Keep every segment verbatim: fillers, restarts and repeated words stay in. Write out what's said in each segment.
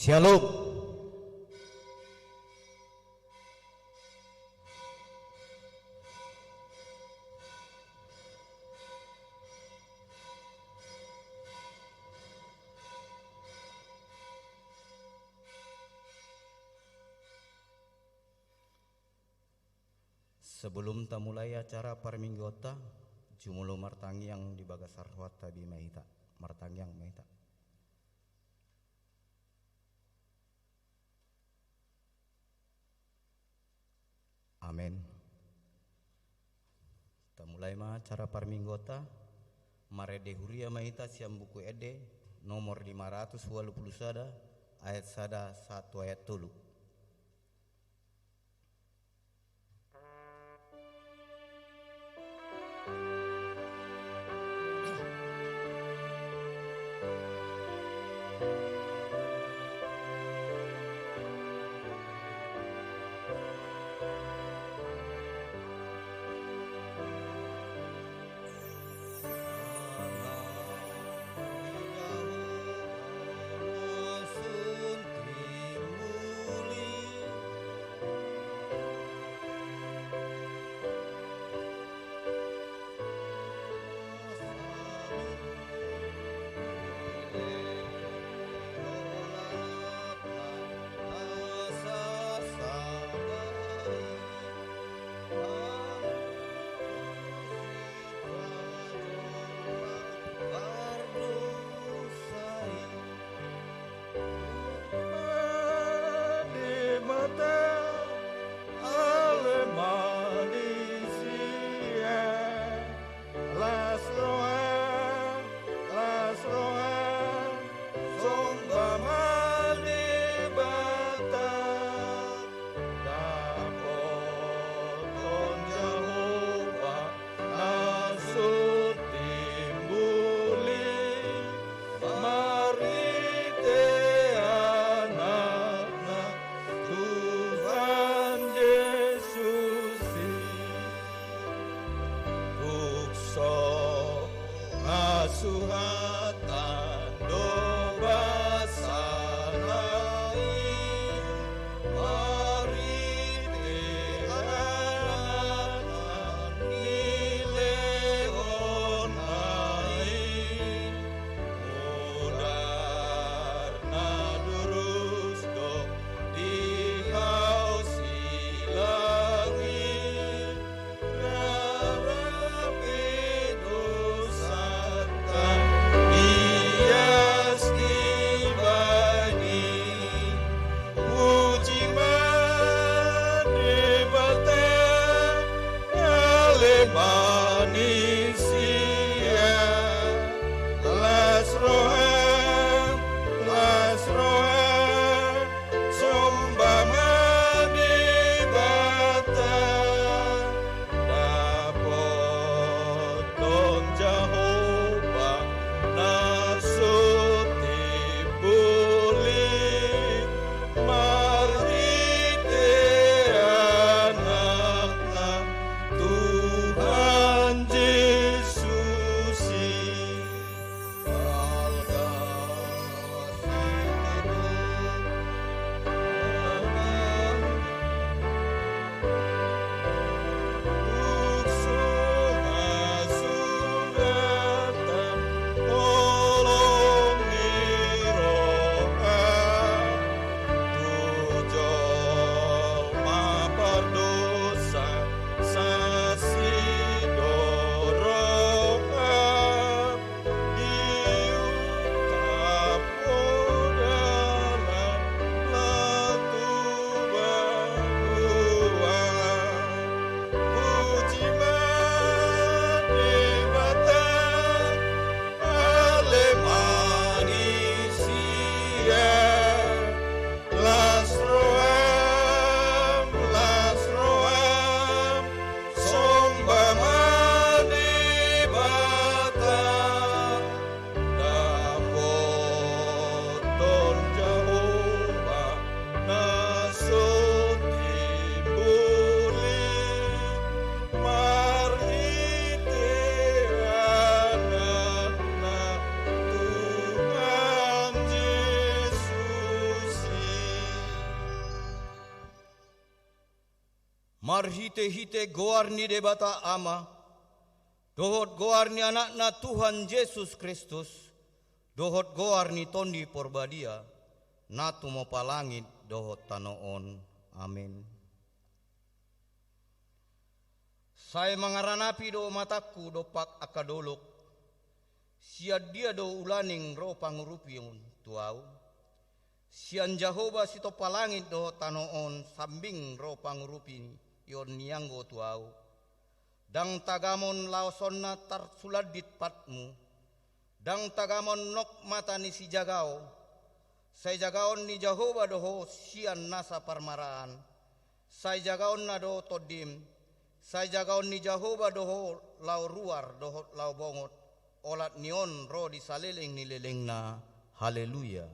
Shalom. Sebelum tamulai acara parmingguonta, jumolo martangiang di bagasan rohanta be ma hita. Martangiang ma hita. Amen. Tamulai ma acara parmingguonta. Marende huria ma hita sian Buku Ende nomor lima ratus ualu pulu sada, ayat sada sahat tu ayat tolu. Las roha, las roha, somba ma Debata. Dapothon Jahowa na so timbul i, marhite Anakna Tuhan Jesus i. Tung songon hasuhatan do basana i, marhite Anakna nilehonna i. Mudar na durus do di hau silang i, rarapi dosanta ias dibaen i. Puji ma Debata, ale ma ni sian las roha, las roha, somba ma Debata. Dapothon Jahowa na so timbul i, marhite Anakna Tuhan Marhite-hite goar ni Debata Ama, dohot goar ni Anakna Tuhan Jesus Kristus, dohot goar ni Tondi Porbadia, na tumompa langit dohot tano on. Amen. Sai mangaranapi do matangku dompak angka dolok, sian dia do ulaning ro pangurupion tu ahu? Sian Jahowa sitompa langit dohot tano on sambing ro pangurupion i anggo tu ahu. Ndang tagamon laosonna tarsulandit patmu, ndang tagamon nok mata ni sijagao, sai jagaon ni Jahowa do ho sian nasa parmaraan, sai jagaonna do tondim, sai jagaon ni Jahowa do ho laho ruar dohot laho bongot, olat ni on ro di saleleng ni lelengna. Haleluya.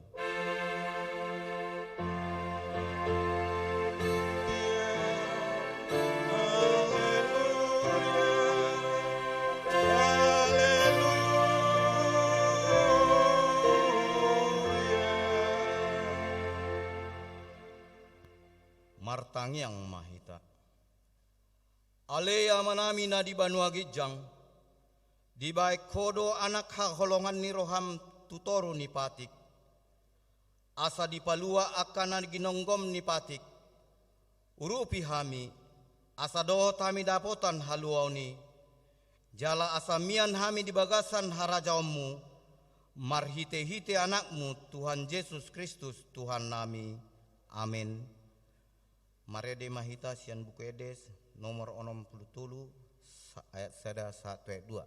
Martangiang ma hita. Ale Amanami na di banua ginjang, dibaen Ho do anak haholongan ni roham tu toru ni patik, asa dipalua angka na ginonggom ni patik. Urupi hami, asa dohot hami dapotan haluaon i, jala asa mian hami di bagasan harajaonmu, marhite-hite Anakmu Tuhan Jesus Kristus Tuhannami. Amen. Marende ma hita sian Buku Ende nomor onom pulu tolu, sa-, ayat sada sahat tu ayat dua.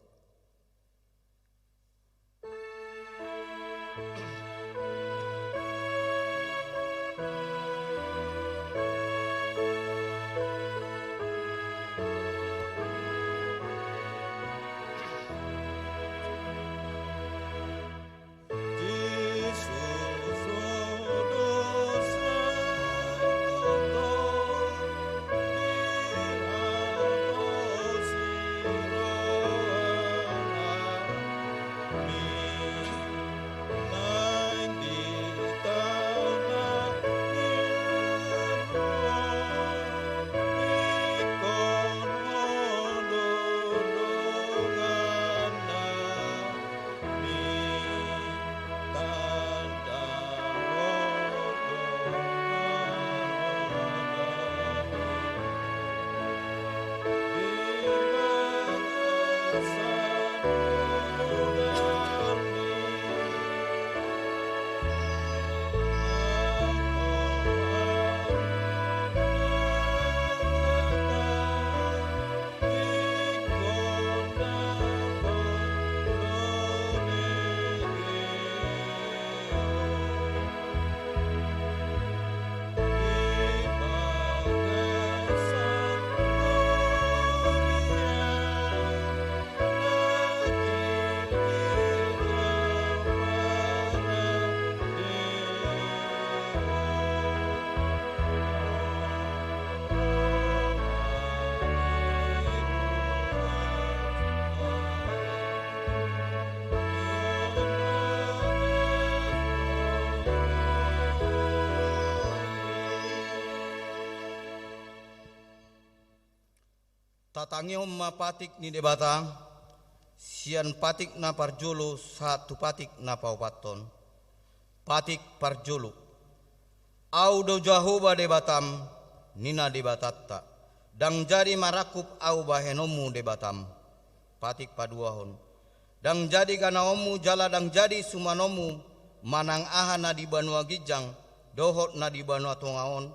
Tatangihon ma patik ni Debata, sian patik na parjolo sahat tu patik na paopathon. Patik parjolo. Ahu do Jahowa Debatam, ninna Debatanta, ndang jadi marangkup Ahu bahenonmu Debatam. Patik paduahon. Ndang jadi ganaonmu jala ndang jadi sumanonmu manang aha na di banua ginjang dohot na di banua tonga on,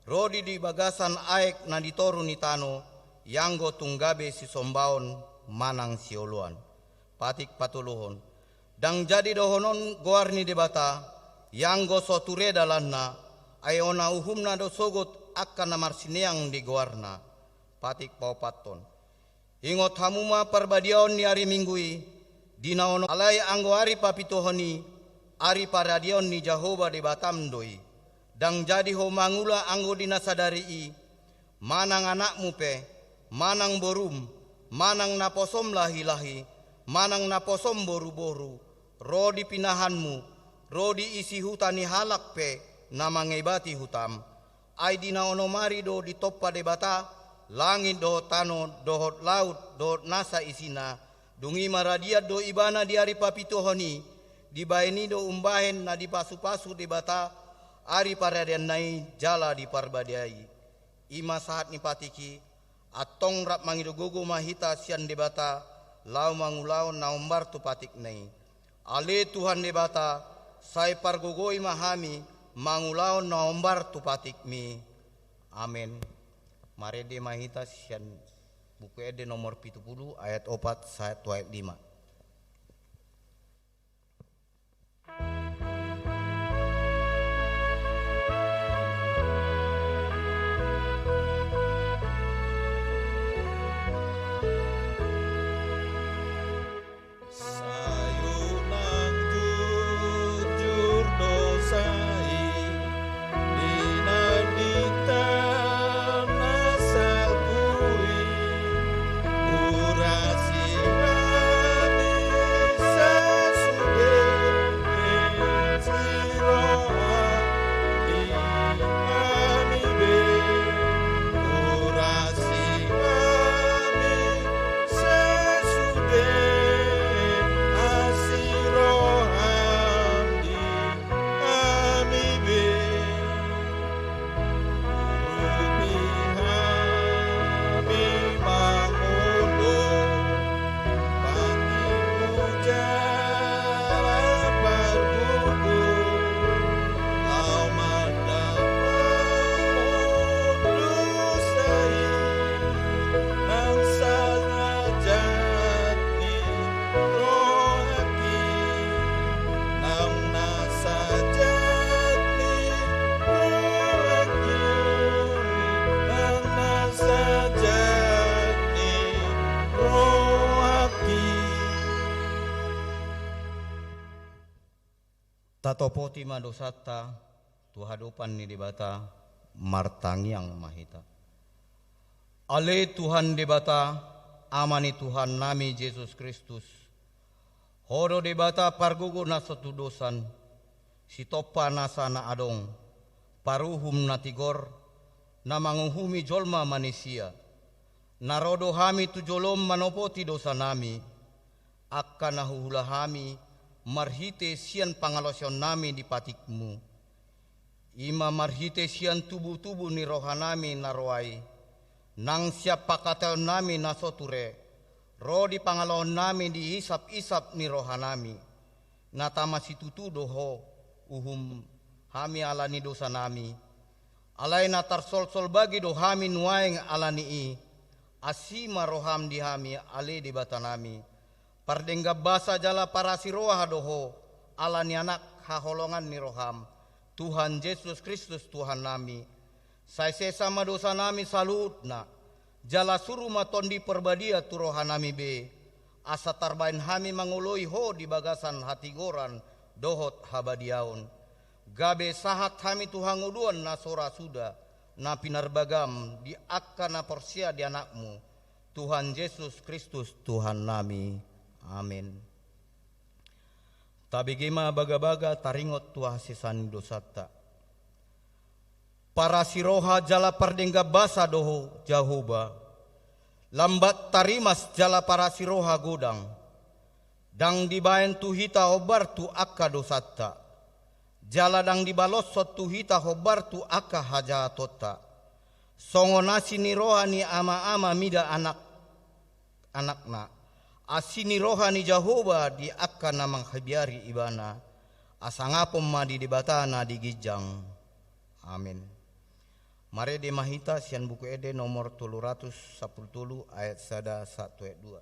ro di, di bagasan aek na di toru ni tano, ianggo tung gabe sisombaon manang sioloan. Patik patoluhon. Ndang jadi dohonon goar ni Debata, ianggo so ture dalanna, ai hona uhumna do sogot angka na marsineang di goarna. Patik paopathon. Ingot hamu ma parbadiaon ni ari Minggu i, di na onom, alai anggo ari papituhon i, ari paradiaon ni Jahowa Debatam do i. Ndang jadi ho mangula anggo di na sadari i, manang anakmu pe, manang borum, manang naposom lahi-lahi, manang naposom boru-boru, ro di pinahanmu, ro di isi huta ni halak pe na mangebati hutam. Ai di na onom ari do ditompa Debata langit dohot tano, dohot laut, dohot nasa isina, dung i maradian do ibana di ari papituhon i, dibahen i do umbahen na dipasupasu Debata ari paradianna i jala diparbadiai. I ma sahat ni patik i, antong rap mangido gogo ma hita sian Debata, laho mangulahon na hombar tu patikna i. Ale Tuhan Debata, sai pargogoi ma hami mangulahon na hombar tu patikmi. Amen. Marende ma hita sian Buku Ende nomor pitu pulu, ayat opat sahat tu ayat lima. Sai unang jujur do sai di na di tano na salpu i, urasi hami sasude si roha di hami be, urasi hami sasude asi roham di hami be. Urupi hami mangolu, pangimu jala pargogoi, laho mandapot dosa i, nang sahajat ni rohangki, nang na sahajat ni rohangki, nang na sahajat ni rohangki. Tatopoti ma dosanta tu adopan ni Debata, martangiang ma hita. Ale Tuhan Debata, Ama ni Tuhannami Jesus Kristus, Ho do Debata pargogo na so tudosan, sitompa nasa na adong, paruhum na tigor, na manguhumi jolma manisia. Na ro do hami tu jolom manopoti dosanami, angka na huhula hami marhite sian pangalaosionnami di patikmu. I ma marhite sian tubu-tubu ni rohanami na ro ai, nang sian pangkataionami na so ture, ro di pangalaonnami di isap-isap ni rohanami. Na tama situtu do Ho uhum hami ala ni dosanami. Alai na tarsolsol bagi do hami nuaeng ala ni i, asi ma roham di hami ale Debatanami. Pardenggan basa jala parasi roha do Ho, ala ni Anak haholongan ni roham, Tuhan Jesus Kristus Tuhannami. Sai sesa ma dosanami saluhutna, jala suru ma Tondi Parbadia tu rohanami be, asa tarbahen hami mangoloi Ho di bagasan hatigoran dohot habadiaon. Gabe sahat hami tu hangoluan na so ra suda, na pinarbagam di angka na porsea di Anakmu, Tuhan Jesus Kristus Tuhannami. Amen. Tabege ma bagabaga taringot tu hasesaan ni dosanta. Parasi roha jala pardenggan basa do Ho Jahowa, lambat tarimas jala parasi roha godang. Ndang dibahen tu hita hombar tu angka dosanta, jala ndang dibaloshon tu hita hombar tu angka hajahatonta. Songon asi ni roha ni ama-ama mida anak, anakna, asi ni roha ni Jahowa di angka na manghabiari Ibana, asa sangapon ma di Debata na di ginjang. Amen. Marende ma hita sian Buku Ende nomor tolu ratus sampulu tolu ayat sada sahat tu ayat dua.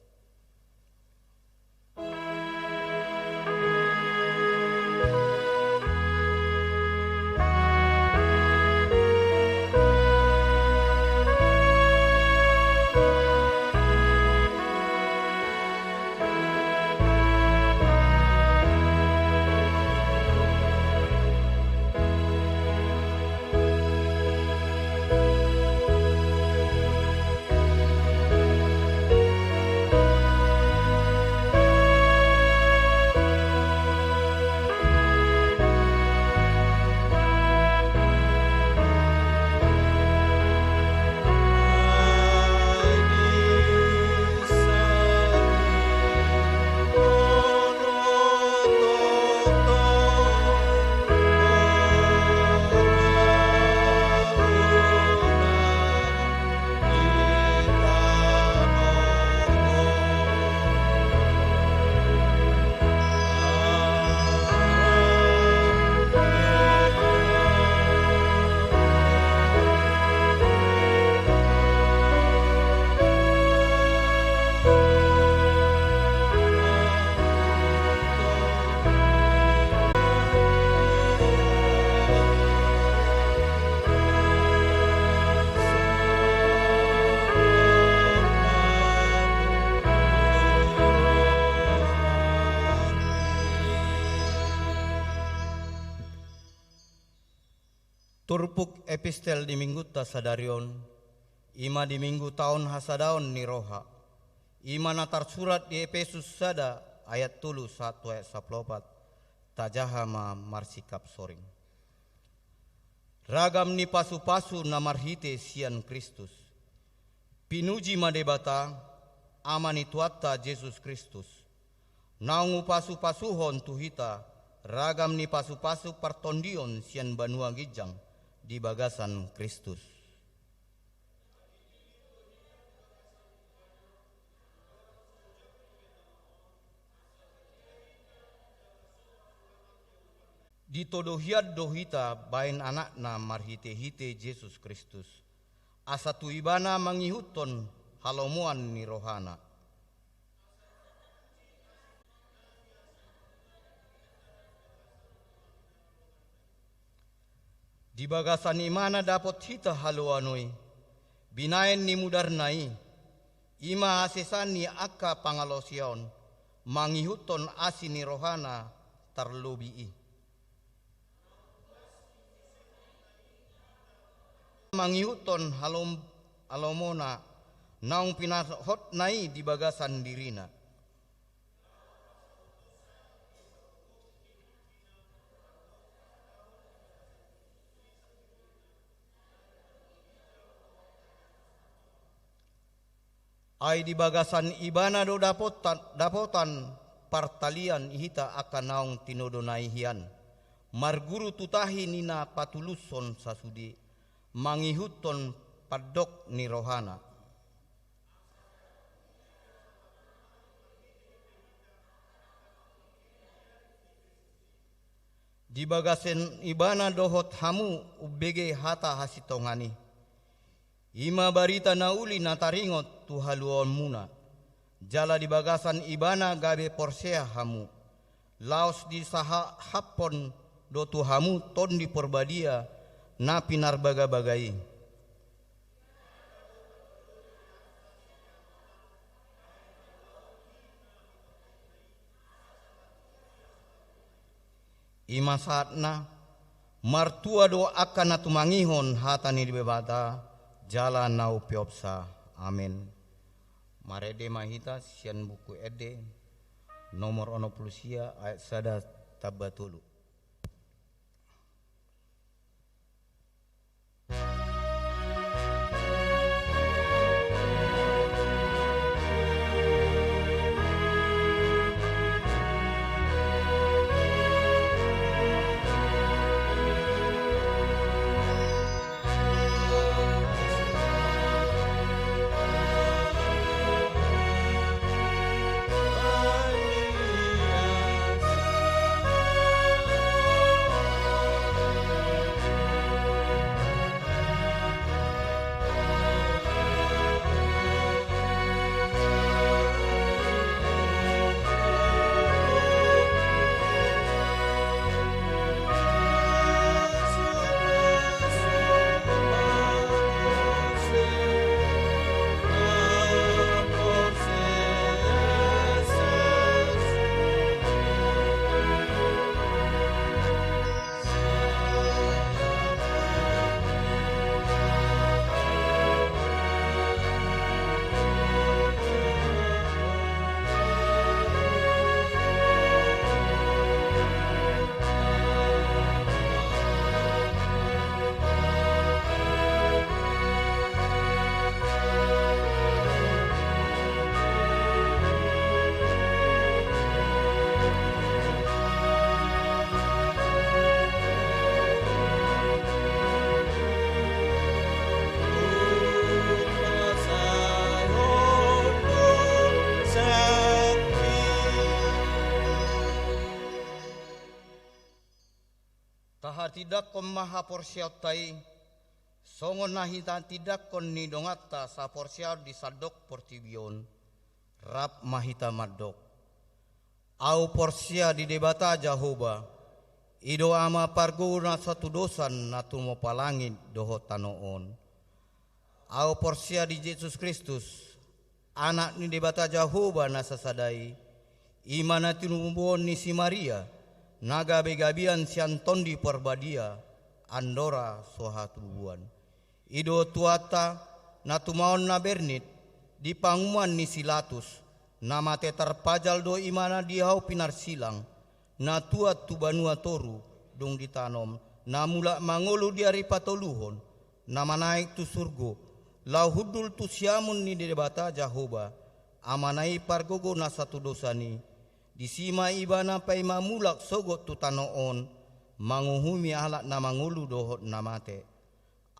Turpuk epistel di minggunta sadari on, i ma di minggu taon hasadaon ni roha, i ma na tarsurat di Epesus sada ayat tolu sahat tu ayat sampulu opat. Tajaha ma marsikap soring. Ragam ni pasupasu na marhite sian Kristus. Pinuji ma Debata, Ama ni Tuhanta Jesus Kristus, naung hupasupasuhon tu hita ragam ni pasupasu partondion sian banua ginjang di bagasan Kristus. Ditodo hian do hita baen Anakna marhitehite Jesus Kristus, asa tu Ibana mangihuthon halomoan ni rohana. Di bagasan Ibana dapot hita halomoan i, binaen ni mudarna i, i ma hasesaan ni angka pangalaosion, mangihuthon asi ni rohana tarlobi i. Mangihuthon halom-, halomona naung pinarhotna i di bagasan dirina. Ai di bagasan Ibana do dapotan, dapotan partalian hita angka naung tinodona i hian, marguru tu tahi ni na patulushon sasude, mangihuthon pandok ni rohana. Di bagasan Ibana dohot hamu umbege hata hasintongan i, i ma barita na uli na taringot tu haluaonmuna. Jala di bagasan Ibana gabe porsea hamu, laos disahaphon do tu hamu Tondi Porbadia na pinarbagabaga i. I ma sahatna, martua do angka na tumangihon hata ni Debata jala na umpeopsa. Amen. Marende ma hita sian Buku Ende nomor onom pulu sia ayat sada tamba tolu. Tahatindangkon ma haporseaonta i, songon na hinatindangkon ni donganta saporseaon di sandok portibi on, rap ma hita mandok. Ahu porsea di Debata Jahowa, i do Ama parguru na satudosan na tumompa langit dohot tano on. Ahu porsea di Jesus Kristus, Anak ni Debata Jahowa na sasada i, i ma na tinubuhon ni si Maria, na gabegabean sian Tondi Porbadia, andora so hatubuan. I do Tuhanta, na tumaon na bernit, di panguhuman ni si Latus, na mate tarpajal do imana di hau pinarsilang, na tuat tu banua toru, dung ditanom, na mulak mangolu di ari patoluhon, na manaek tu surgo, laho hundul tu siamun ni Debata Jahowa, Amana i pargogo na satudosan i, disi ma ibana paima mulak sogot tu tano on, manguhumi halak na mangolu dohot na mate.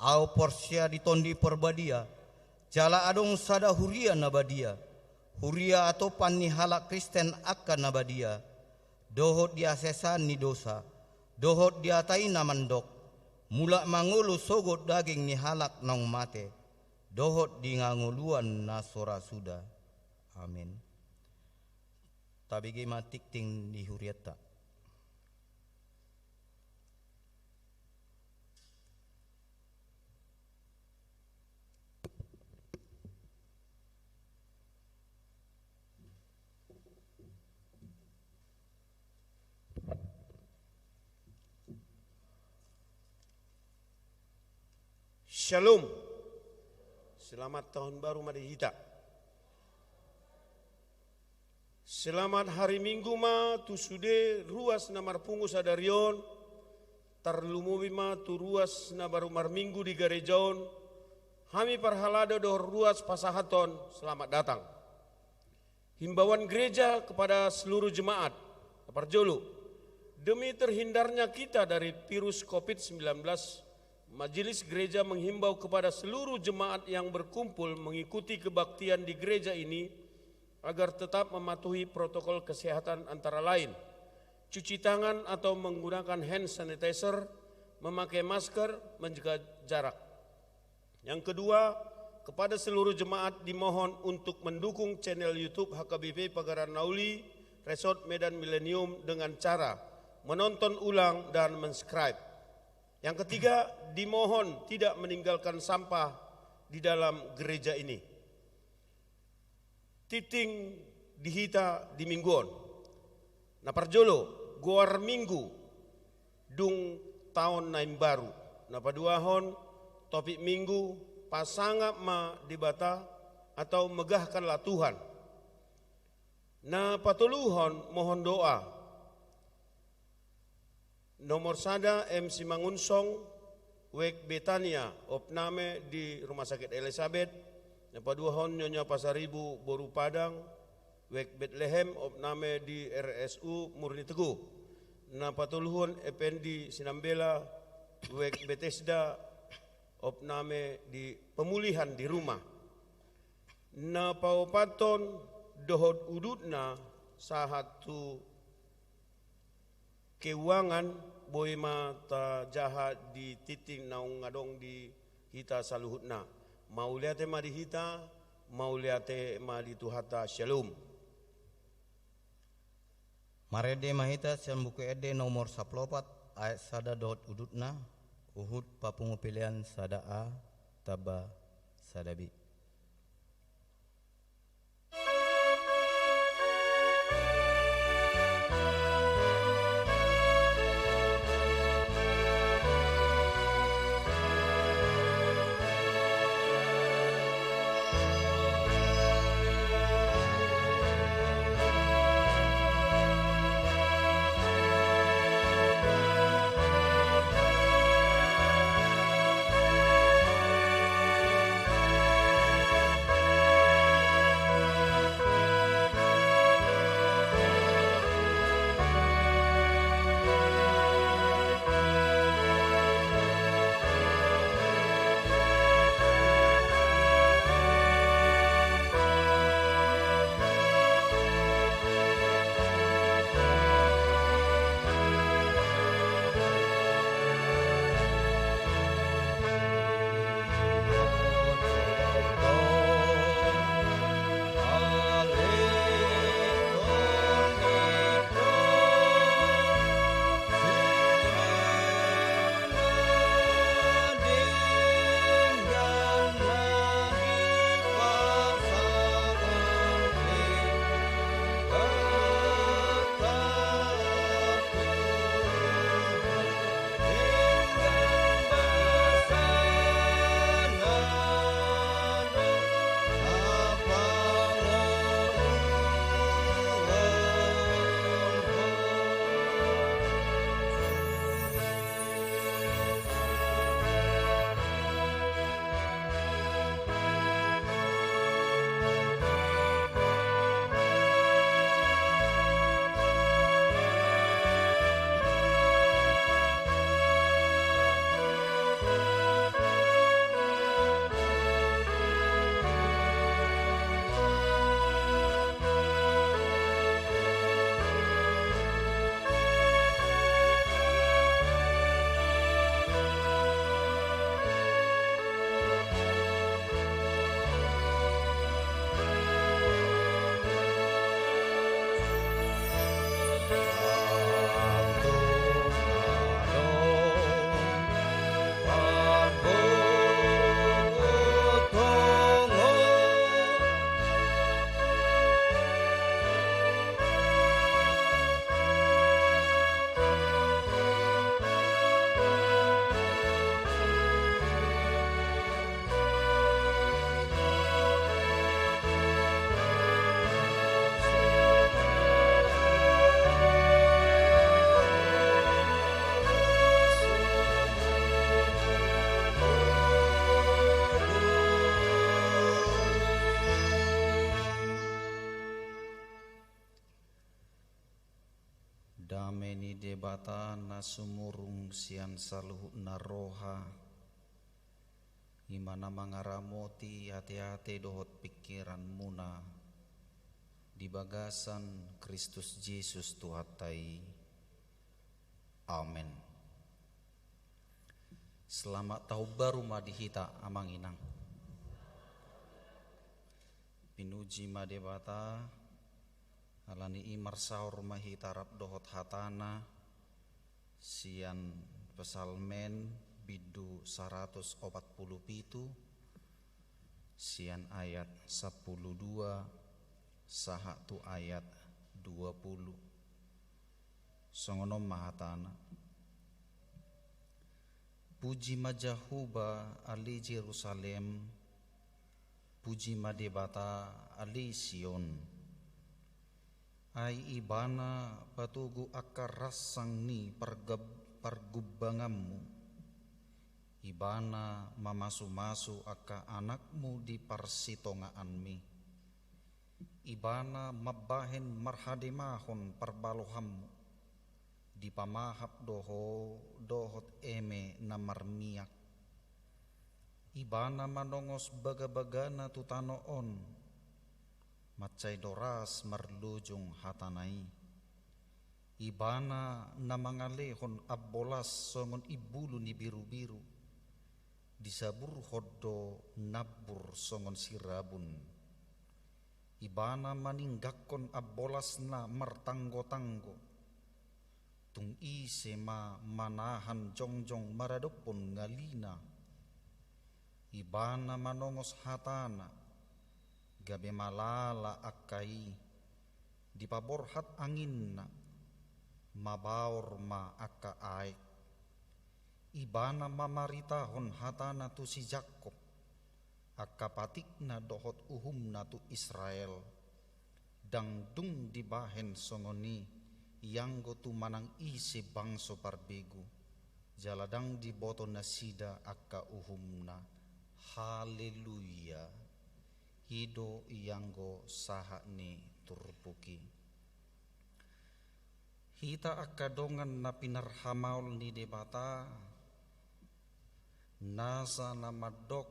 Ahu porsea di Tondi Parbadia, jala adong sada huria na badia, huria atopan ni halak Kristen angka na badia, dohot di hasesaan ni dosa, dohot di hata i na mandok, mulak mangolu sogot daging ni halak naung mate, dohot di hangoluan na so ra suda. Amin. Tabege ma tingting di hurianta. Shalom. Selamat tahun baru ma di hita. Selamat hari Minggu ma tu sude ruas na marpungu sadari on, tarlumobi ma tu ruas na baru marminggu di gareja on, hami parhalado dohot ruas pasahathon selamat datang. Himbauan gereja kepada seluruh jemaat. Na parjolo, demi terhindarnya kita dari virus covid sembilan belas, Majelis Gereja menghimbau kepada seluruh jemaat yang berkumpul mengikuti kebaktian di gereja ini agar tetap mematuhi protokol kesehatan, antara lain cuci tangan atau menggunakan hand sanitizer, memakai masker, menjaga jarak. Yang kedua, kepada seluruh jemaat dimohon untuk mendukung channel YouTube H K B P Pagaran Nauli, Resort Medan Millennium dengan cara menonton ulang dan mensubscribe. Yang ketiga, dimohon tidak meninggalkan sampah di dalam gereja ini. Tingting di hita di minggu on. Na parjolo, goar minggu dung taon na imbaru. Na paduahon, topik minggu, pasangap ma Debata atau megahkanlah Tuhan. Na patoluhon, mohon doa. Nomor sada, M Simangunsong, Wijk Betania, opname di Rumah Sakit Elizabeth. Na paduahon, Nyonya Pasaribu, boru Padang, Wijk Betlehem, opname di R S U Murni Teguh. Na patoluhon, Ependi Sinambela, Wijk Betesda, opname di pemulihan di rumah. Na paopathon, dohot udutna sahat tu keuangan, boi ma tajaha di tingting naung adong di hita saluhutna. Mauliate ma di hita, mauliate ma di Tuhanta. Shalom. Marende ma hita sian Buku Ende nomor sampulu opat, ayat sada dohot udutna, huhut papungu pelean sada A tamba sada B. Dame ni Debata na sumurung sian saluhutna roha, i ma na mangaramoti ateate dohot pingkiranmuna di bagasan Kristus Jesus Tuhanta i. Amen. Selamat tahun baru ma di hita, amang inang. Pinuji ma Debata, ala ni i marsaor ma hita rap dohot hatana sian Psalmen bindu saratus opat pulu pitu, sian ayat sampulu dua sahat tu ayat dua pulu. Songon on ma hatana. Puji ma Jahowa, ale Jerusalem, puji ma Debata, ale Sion. Ai Ibana patogu angka ransang ni pargab-, pargumbanganmu. Ibana mamasumasu angka anakmu di parsitongaanmi. Ibana mambahen marhademahon parbalohanmu, dipamahap do ho dohot eme na marmiak. Ibana manongos bagabagana tu tano on, mansai doras marlojong hatana i. Ibana na mangalehon ambolas songon imbulu ni birubiru, disaburhon do nambur songon sirabun. Ibana maninggangkon ambolasna martanggotanggo. Tung ise ma manahan jongjong maradophon ngalina? Ibana manongos hatana, gabe malala angka i, dipaborhat anginna, mabaor ma angka aek. Ibana mamaritahon hatana tu si Jakkob, angka patikna dohot uhumna tu Israel. Ndang dung dibahen songon i ianggo tu manang ise bangso parbegu, jala ndang diboto nasida angka uhumna. Haleluya. I do ianggo sahat ni turpuk i. Hita angka dongan na pinarhamaol ni Debata, nasa na mandok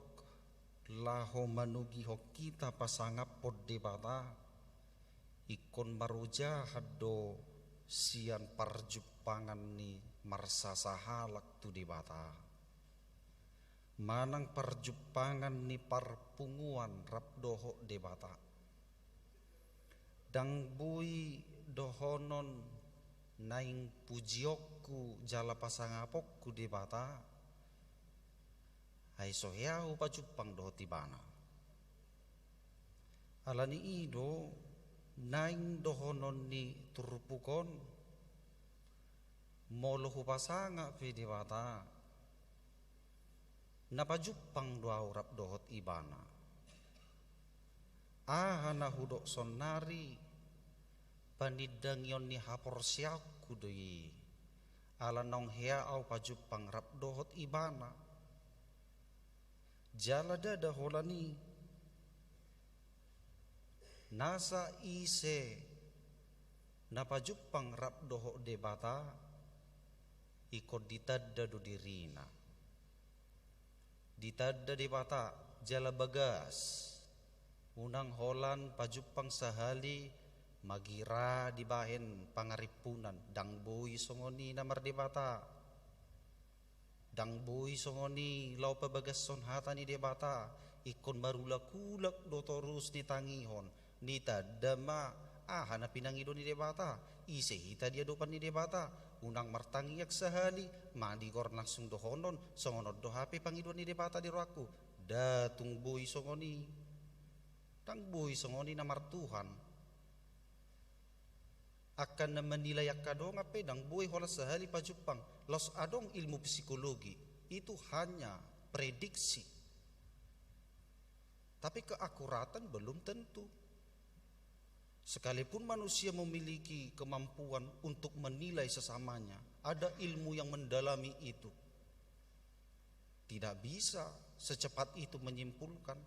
laho manogihon hita pasangaphon Debata, ingkon marojahan do sian parjumpangan ni marsasahalak tu Debata. Manang parjumpangan ni parpunguan rap dohot Debata. Ndang boi dohonon naeng pujionku jala pasangaponku Debata, ai so hea ahu pajumpang dohot Ibana. Ala ni i do naeng dohonon ni turpuk on, molo hupasangap pe Debata, na pajumpang do ahu rap dohot Ibana. Aha na hudok sonnari, panindangion ni haporseaonku do i, ala naung hea ahu pajumpang rap dohot Ibana. Jala ndada holan i, nasa ise na pajumpang rap dohot Debata, ingkon ditanda do dirina. Ditanda Debata jala bagas. Unang holan pajumpang sahali magira dibahen pangarimpunan, ndang boi songon i na mardebata. Ndang boi songon i laho pabagashon hata ni Debata, ingkon marulak-ulak do torus nitangihon, nitanda ma aha na pinangido ni Debata, ise hita di adopan ni Debata, unang martangiang sahali, mandigor langsung dohonon, songon on do hape pangidoan ni Debata di rohangku. Nda tung boi songon i. Ndang boi songon i na martuhan. Angka na manilai angka dongan pe ndang boi holan sahali pajumpang. Laos adong ilmu psikologi, itu hanya prediksi. Tapi keakuratan belum tentu. Sekalipun manusia memiliki kemampuan untuk menilai sesamanya, ada ilmu yang mendalami itu. Tidak bisa secepat itu menyimpulkan.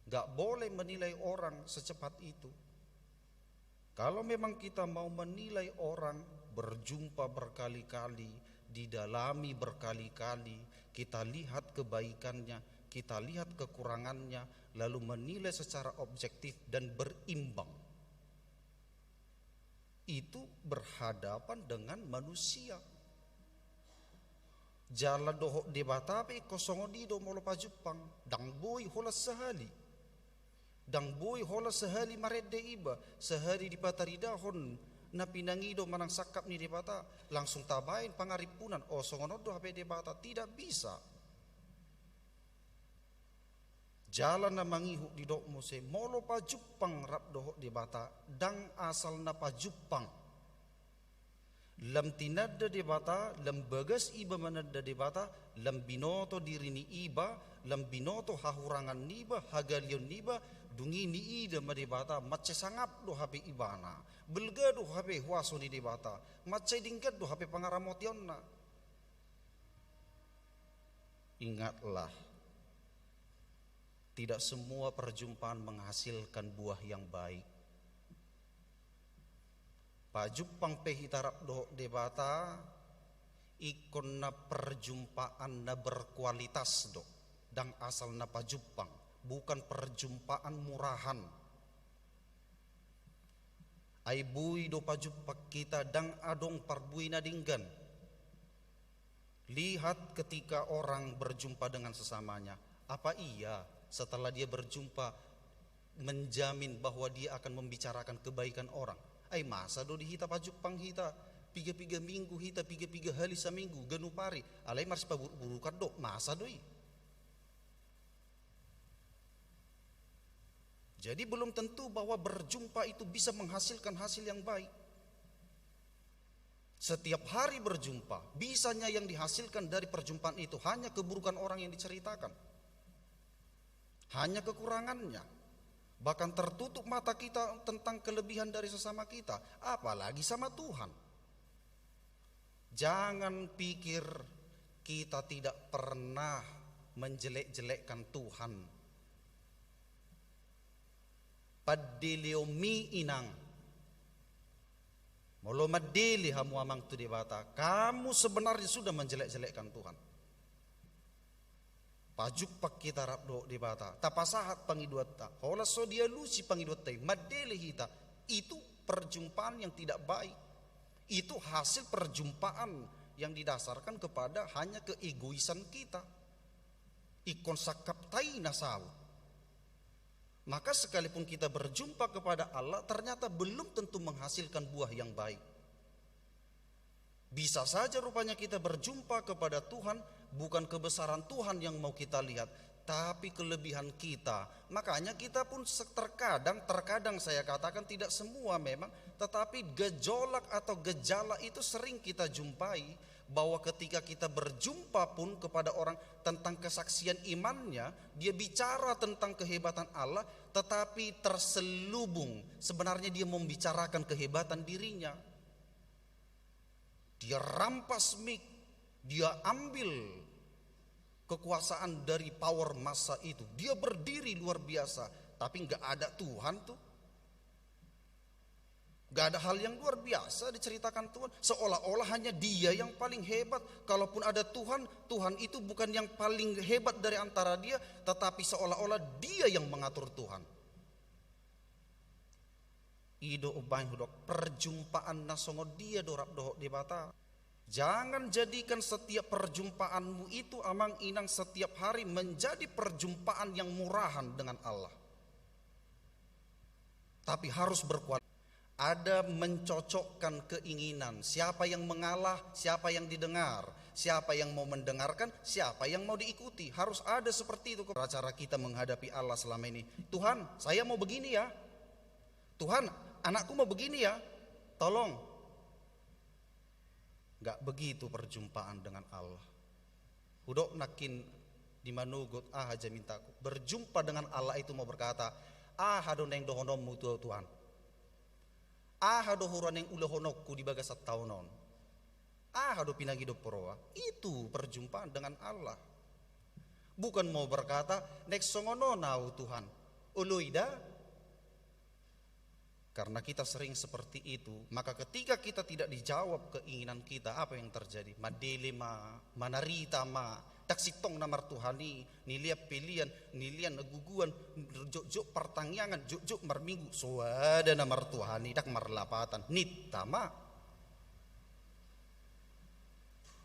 Nggak boleh menilai orang secepat itu. Kalau memang kita mau menilai orang, berjumpa berkali-kali, didalami berkali-kali, kita lihat kebaikannya, kita lihat kekurangannya, lalu menilai secara objektif dan berimbang, itu berhadapan dengan manusia. Jala dohot Debata pe ingkon songon i do molo pajumpang, ndang boi holan sahali. Ndang boi holan sahali marende iba, sahali dipataridahon na pinangido manang sangkap ni Debata, langsung tabaen pangarimpunan, o, songon on do hape Debata, tidak bisa. Jala na mangihut didok muse, molo pajumpang rap dohot Debata, ndang asal na pajumpang. Lam tinanda Debata, lam bagas iba mananda Debata, lam binoto diri ni iba, lam binoto hahurangan niba, hagaleon niba, dung i niida ma Debata, mansai sangap do hape ibana, balga do hape huaso ni Debata, mansai denggan do hape pangaramotionna. Ingatlah, tidak semua perjumpaan menghasilkan buah yang baik. Pajumpang pe hita rap dohot Debata, ingkon na perjumpaan na berkualitas do, ndang asal na pajumpang, bukan perjumpaan murahan. Ai boi do pajumpang hita, ndang adong parbue na denggan. Lihat ketika orang berjumpa dengan sesamanya, apa iya setelah dia berjumpa menjamin bahwa dia akan membicarakan kebaikan orang? Ai masa do di hita pajumpang hita, piga-piga minggu hita, piga-piga hali saminggu, ganup ari, alai marsipaburuk-burukan do, masa do i? Jadi belum tentu bahwa berjumpa itu bisa menghasilkan hasil yang baik. Setiap hari berjumpa, bisanya yang dihasilkan dari perjumpaan itu hanya keburukan orang yang diceritakan. Hanya kekurangannya. Bahkan tertutup mata kita tentang kelebihan dari sesama kita, apalagi sama Tuhan. Jangan pikir kita tidak pernah menjelek-jelekkan Tuhan. Pandeleonmi, inang. Molo mandele hamu, amang, tu Debata, kamu sebenarnya sudah menjelek-jelekkan Tuhan. Pajumpang hita rap dohot Debata, tapasahat pangidoanta, holan so dialusi pangidoanta i, mandele hita, itu perjumpaan yang tidak baik. Itu hasil perjumpaan yang didasarkan kepada hanya keegoisan kita. Ingkon sangkap tai na saut. Maka sekalipun kita berjumpa kepada Allah, ternyata belum tentu menghasilkan buah yang baik. Bisa saja rupanya kita berjumpa kepada Tuhan, bukan kebesaran Tuhan yang mau kita lihat, tapi kelebihan kita. Makanya kita pun se-, terkadang, terkadang saya katakan tidak semua memang, tetapi gejolak atau gejala itu sering kita jumpai, bahwa ketika kita berjumpa pun kepada orang tentang kesaksian imannya, dia bicara tentang kehebatan Allah, tetapi terselubung, sebenarnya dia membicarakan kehebatan dirinya. Dia rampas mik, dia ambil kekuasaan dari power massa itu. Dia berdiri luar biasa, tapi nggak ada Tuhan tuh. Nggak ada hal yang luar biasa diceritakan Tuhan. Seolah-olah hanya dia yang paling hebat. Kalaupun ada Tuhan, Tuhan itu bukan yang paling hebat dari antara dia, tetapi seolah-olah dia yang mengatur Tuhan. I do umbahen hudok, perjumpaan na songon dia do rap dohot Debata. Jangan jadikan setiap perjumpaanmu itu, amang inang, setiap hari menjadi perjumpaan yang murahan dengan Allah. Tapi harus berkualitas. Ada mencocokkan keinginan, siapa yang mengalah, siapa yang didengar, siapa yang mau mendengarkan, siapa yang mau diikuti. Harus ada seperti itu cara kita menghadapi Allah selama ini. "Tuhan, saya mau begini ya. Tuhan, anakku mau begini ya. Tolong." Nggak begitu perjumpaan dengan Allah. Hudok nangkin di manogot, aha jamintaku? Berjumpa dengan Allah itu mau berkata, "Aha do naeng dohononmu tu au, Tuhan? Aha do huroa naeng ulahononku di bagasan taon on? Aha do pinangido huroa?" Itu perjumpaan dengan Allah. Bukan mau berkata, "Naeng songon on au, Tuhan. Oloi da." Karena kita sering seperti itu, maka ketika kita tidak dijawab keinginan kita, apa yang terjadi? Madele ma, manarita ma, dang sintong na martuhan i, nilehon pelean, nilehon guguan, jotjot partangiangan, jotjot marminggu, soada na martuhan i, dang marlapatan, ninta ma.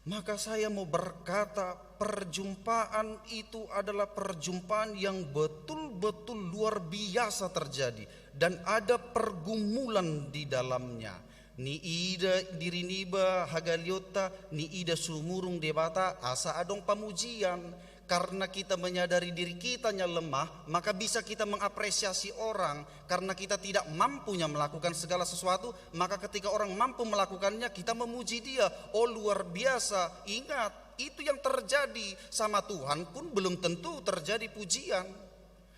Maka saya mau berkata, perjumpaan itu adalah perjumpaan yang betul-betul luar biasa terjadi dan ada pergumulan di dalamnya. Niida diri niba hagaleonta, niida sumurung Debata, asa adong pamujian. Karena kita menyadari diri kitanya lemah, maka bisa kita mengapresiasi orang. Karena kita tidak mampunya melakukan segala sesuatu, maka ketika orang mampu melakukannya, kita memuji dia. Oh, luar biasa. Ingat, itu yang terjadi. Sama Tuhan pun belum tentu terjadi pujian.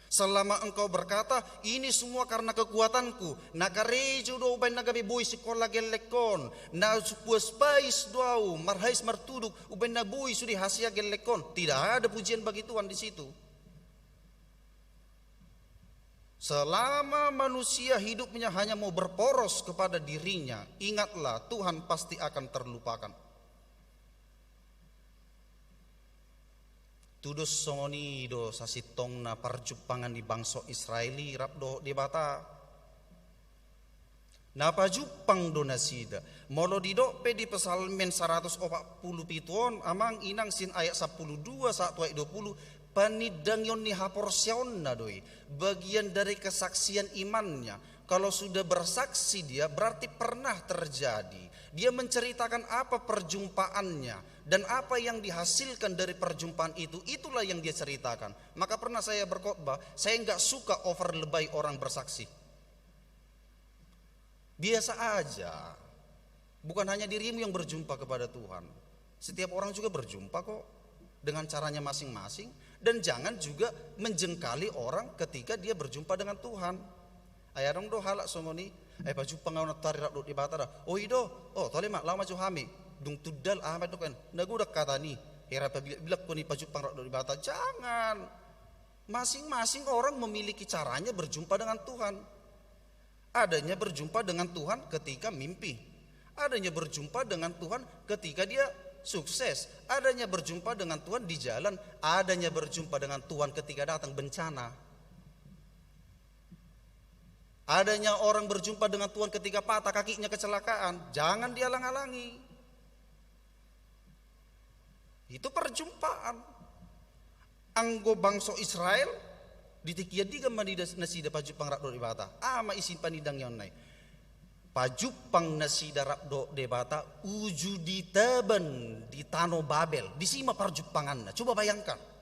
Selama engkau berkata, "Ini semua karena kekuatanku, na karejo do umbaen na gabe boi sikola gellengkon, na puas pais do au, marhais martuduk, umbaen na boi sude hasea gellengkon." Tidak ada pujian bagi Tuhan di situ. Selama manusia hidupnya hanya mau berporos kepada dirinya, ingatlah, Tuhan pasti akan terlupakan. Tudos songon i do sasintongna parjumpangan ni bangso Israel i rap dohot Debata. Na pajumpang do nasida. Molo didok pe di Psalmen saratus opat pulu pitu on, amang inang, sian ayat sampulu dua sahat tu ayat dua pulu, panindangion ni haporseaonna do i, bagian dari kesaksian imannya. Kalau sudah bersaksi dia, berarti pernah terjadi. Dia menceritakan apa perjumpaannya dan apa yang dihasilkan dari perjumpaan itu, itulah yang dia ceritakan. Maka pernah saya berkhotbah, saya nggak suka over lebay orang bersaksi. Biasa aja. Bukan hanya dirimu yang berjumpa kepada Tuhan. Setiap orang juga berjumpa kok, dengan caranya masing-masing. Dan jangan juga menjengkali orang ketika dia berjumpa dengan Tuhan. Ai adong do halak songon i, "Ai pajumpang au nantoari rap dohot Debata da." "Oh, i do. Oh, tole ma, laho ma jo hami." Dung tundal, aha ma didok, kan? Na godang hata ni. Hera pabilak-bilak ho ni pajumpang rap dohot Debata. Jangan. Masing-masing orang memiliki caranya berjumpa dengan Tuhan. Adanya berjumpa dengan Tuhan ketika mimpi. Adanya berjumpa dengan Tuhan ketika dia sukses. Adanya berjumpa dengan Tuhan di jalan. Adanya berjumpa dengan Tuhan ketika datang bencana. Adanya orang berjumpa dengan Tuhan ketika patah kakinya kecelakaan. Jangan dihalang-halangi. Itu perjumpaan. Anggo bangso Israel, di tingki andigan ma nida nasida pajumpang rap dohot Debata? Aha ma isi panindangionna i? Pajumpang nasida rap dohot Debata uju ditaban di tano Babel. Disi ma parjumpanganna. Coba bayangkan.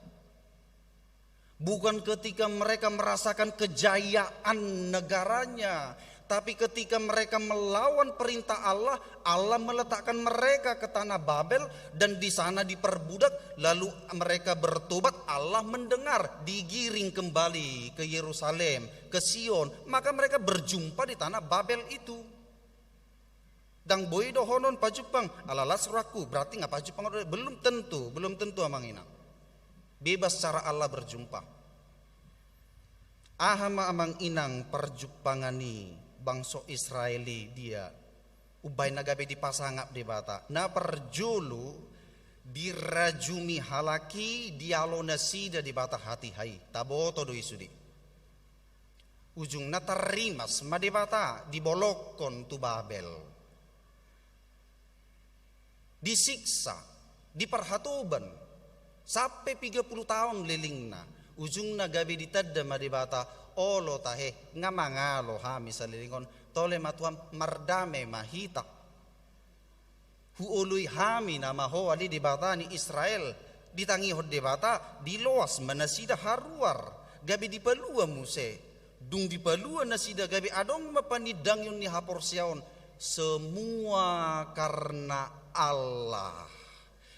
Bukan ketika mereka merasakan kejayaan negaranya, tapi ketika mereka melawan perintah Allah, Allah meletakkan mereka ke tanah Babel dan di sana diperbudak, lalu mereka bertobat, Allah mendengar, digiring kembali ke Yerusalem, ke Sion, maka mereka berjumpa di tanah Babel itu. Dang boi dohonon pajumpang, ala las rohangku, berarti nggak pajumpang, belum tentu, belum tentu, amang inang. Bebas cara Allah berjumpa. Aha ma, amang inang, parjumpangan ni bangso Israel i dia? Umbaen na gabe dipasangap Debata. Na parjolo, dirajumi halak i, dialo nasida Debata hatiha i. Taboto do i sude. Ujungna tarrimas ma Debata, dibolongkon tu Babel. Disiksa, diparhatoban, sampe piga pulu taon lelengna. Ujungna gabe ditanda ma Debata, olo tahe, nga mangalo hami saleleng on, tole ma Tuhan, mardame ma hita. Huoloi hami nama Ho ale Debata ni Israel. Ditangihon Debata, diloas ma nasida haruar, gabe dipalua muse. Dung dipalua nasida, gabe adong ma panindangion ni haporseaon, semua karena Allah.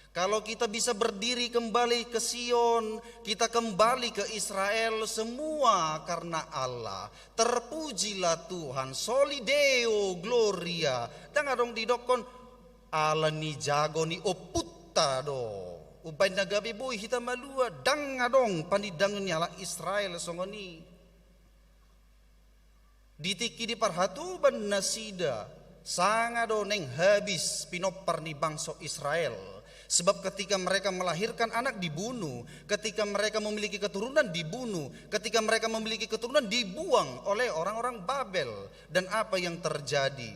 Kalau kita bisa berdiri kembali ke Sion, kita kembali ke Israel, semua karena Allah. Terpujilah Tuhan, Soli Deo Gloria. Dang adong didokkon, ala ni jago ni ompunta do, umbaen na gabe boi hita malua. Dang adong panindangion ni halak Israel songon i. Di tingki di parhatoban nasida, sanga do naeng habis pinompar ni bangso Israel. Sebab ketika mereka melahirkan anak dibunuh, ketika mereka memiliki keturunan dibunuh, ketika mereka memiliki keturunan dibuang oleh orang-orang Babel. Dan apa yang terjadi?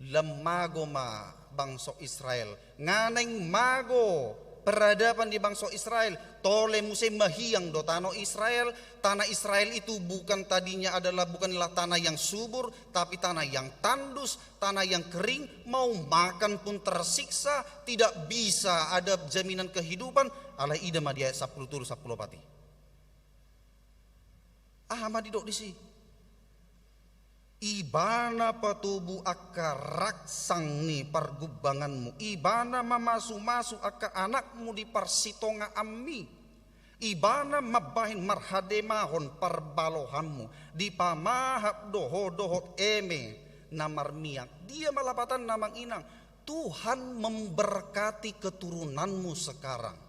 Lam mago ma bangso Israel. Nga naeng mago peradaban di bangso Israel. Tole muse mahiang do tano Israel. Tanah Israel itu bukan tadinya adalah, bukanlah tanah yang subur, tapi tanah yang tandus, tanah yang kering, mau makan pun tersiksa, tidak bisa ada jaminan kehidupan. Alai ida ma di ayat sampulu tolu, sampulu opat i. Aha ma didok disi? Ibana patobu angka rangsang ni pargumbanganmu, ibana mamasumasu angka anakmu di parsitongaanmi, ibana mambahen marhademahon parbalohanmu, dipamahap do ho dohot eme na marmiak. Dia ma lapatanna, amang inang? Tuhan memberkati keturunanmu sekarang.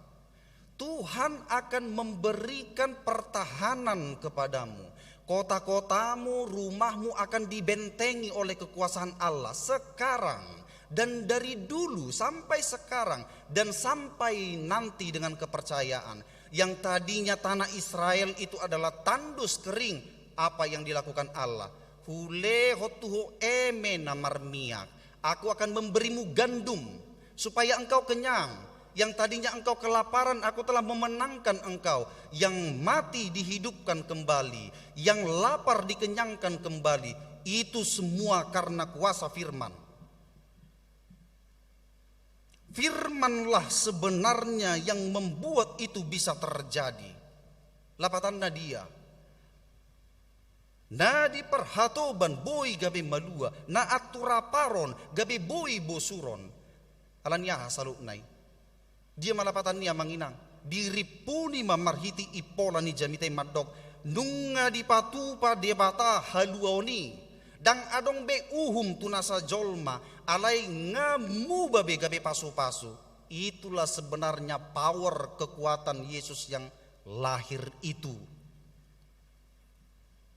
Tuhan akan memberikan pertahanan kepadamu. Kota-kotamu, rumahmu akan dibentengi oleh kekuasaan Allah sekarang dan dari dulu sampai sekarang dan sampai nanti dengan kepercayaan. Yang tadinya tanah Israel itu adalah tandus kering, apa yang dilakukan Allah? Hulehon tu ho eme na marmiak. Aku akan memberimu gandum supaya engkau kenyang. Yang tadinya engkau kelaparan, Aku telah memenangkan engkau. Yang mati dihidupkan kembali, yang lapar dikenyangkan kembali. Itu semua karena kuasa firman. Firmanlah sebenarnya yang membuat itu bisa terjadi. Lapatanna dia? Na di parhatoban boi gabe malua, na anturaparon gabe boi bosuron. Alani aha saluhutna i? Dia ma lapatan ni, amang inang? Dirimpuni ma marhite impola ni jamita i mandok, nunga dipatupa Debata haluaon i. Ndang adong be uhum tu nasa jolma, alai nga muba be gabe pasupasu. Itulah sebenarnya power kekuatan Yesus yang lahir itu.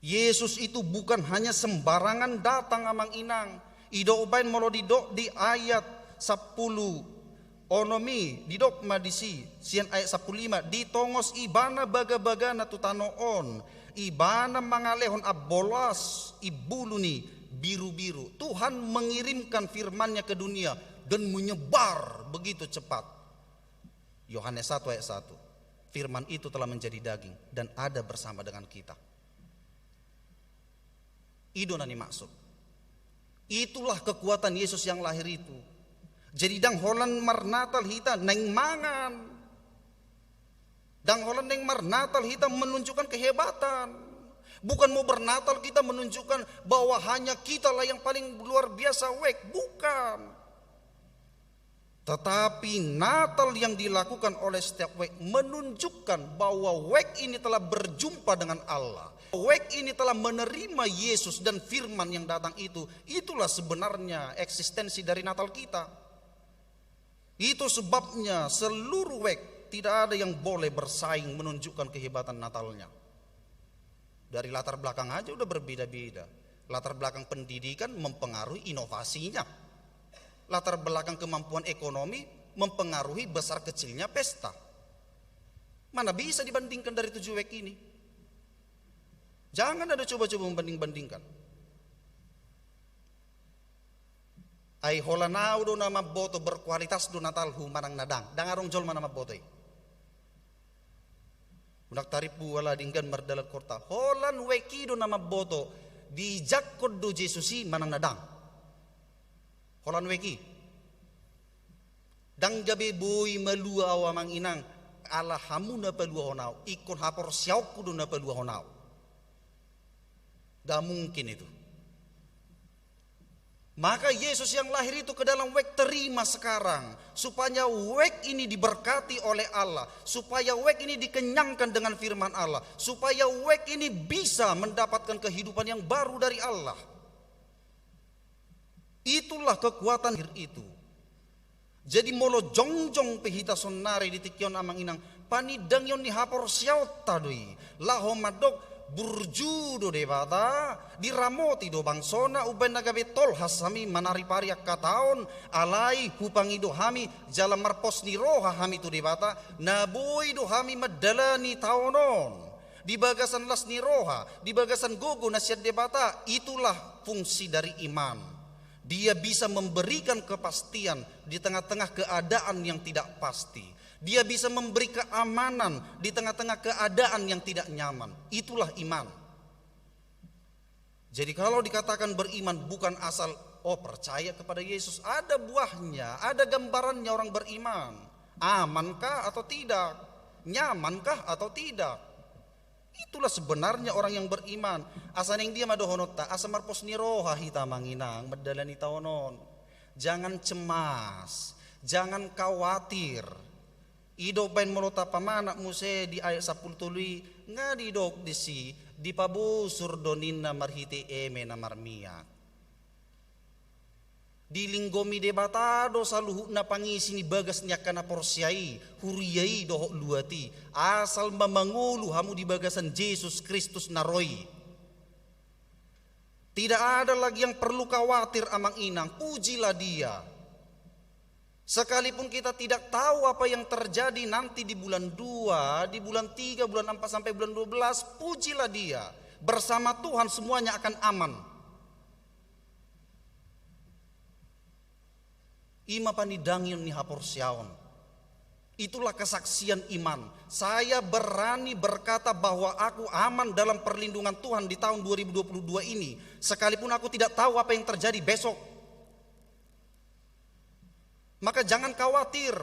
Yesus itu bukan hanya sembarangan datang, amang inang. Didok baen molo didok di ayat sampulu onom i, didok ma disi, sian ayat sampulu lima, ditongos Ibana bagabagana tu tano on, Ibana mangalehon ambolas imbulu ni birubiru. Tuhan mengirimkan firman-Nya ke dunia dan menyebar begitu cepat. Yohanes satu ayat satu. Firman itu telah menjadi daging dan ada bersama dengan kita. I do na nimaksud. Itulah kekuatan Yesus yang lahir itu. Jadi ndang holan marnatal hita naeng mangan. Ndang holan naeng marnatal hita menunjukkan kehebatan. Bukan mau bernatal kita menunjukkan bahwa hanya kitalah yang paling luar biasa wek. Bukan. Tetapi Natal yang dilakukan oleh setiap wek menunjukkan bahwa wek ini telah berjumpa dengan Allah. Wek ini telah menerima Yesus dan firman yang datang itu. Itulah sebenarnya eksistensi dari Natal kita. Itu sebabnya seluruh wek tidak ada yang boleh bersaing menunjukkan kehebatan Natalnya. Dari latar belakang aja udah berbeda-beda. Latar belakang pendidikan mempengaruhi inovasinya. Latar belakang kemampuan ekonomi mempengaruhi besar kecilnya pesta. Mana bisa dibandingkan dari tujuh wek ini? Jangan ada coba-coba membanding-bandingkan. Ai holan ahu do na mamboto berkualitas do Natalhu manang na ndang. Ndang adong jolma na mamboto i. Unang tarip buala dinggan mardalan korta. Holan wek i do na mamboto, dijangkon do Jesus i manang na ndang. Holan wek i. Ndang gabe boi malua ahu, amang inang, ala hamu na paluahon ahu, ingkon haporseaonku do na paluahon ahu. Nggak mungkin itu. Maka Yesus yang lahir itu ke dalam wek terima sekarang, supaya wek ini diberkati oleh Allah, supaya wek ini dikenyangkan dengan firman Allah, supaya wek ini bisa mendapatkan kehidupan yang baru dari Allah. Itulah kekuatan lahir itu. Jadi molo jongjong pe hita saonnari di tingki on, amang inang, panindangion ni haporseaonta do i. Laho mandok, Burju do Debata, diramoti do bangsona, umbaen na gabe tolhas hami manaripari angka taon, alai hupangido hami jala marpos ni roha hami tu Debata, na boi do hami mandalani taon on di bagasan las ni roha, di bagasan gogo na sian Debata. Itulah fungsi dari iman. Dia bisa memberikan kepastian di tengah-tengah keadaan yang tidak pasti. Dia bisa memberi keamanan di tengah-tengah keadaan yang tidak nyaman. Itulah iman. Jadi, kalau dikatakan beriman bukan asal, "Oh, percaya kepada Yesus." Ada buahnya, ada gambarannya orang beriman. Amankah atau tidak? Nyamankah atau tidak? Itulah sebenarnya orang yang beriman. Asa naeng dia ma dohononta, asa marpos ni roha hita, Amang Inang, mandalani taon on. Jangan cemas, jangan khawatir. I do umbaen molo tapamanat muse di ayat sampulu tolu i, nga didok disi, dipabosur do ninna marhite eme na marmiak. Dilinggomi Debata do saluhutna pangisi ni bagas ni angka na porsea i, huria i dohot luat i, asal ma mangolu hamu di bagasan Jesus Kristus na ro i. Tidak ada lagi yang perlu khawatir, Amang Inang, pujilah Dia. Sekalipun kita tidak tahu apa yang terjadi nanti di bulan dua, di bulan tiga, bulan empat sampai bulan dua belas, pujilah Dia. Bersama Tuhan semuanya akan aman. I ma panindangion ni haporseaon. Itulah kesaksian iman. Saya berani berkata bahwa aku aman dalam perlindungan Tuhan di tahun dua ribu dua puluh dua ini, sekalipun aku tidak tahu apa yang terjadi besok. Maka jangan khawatir.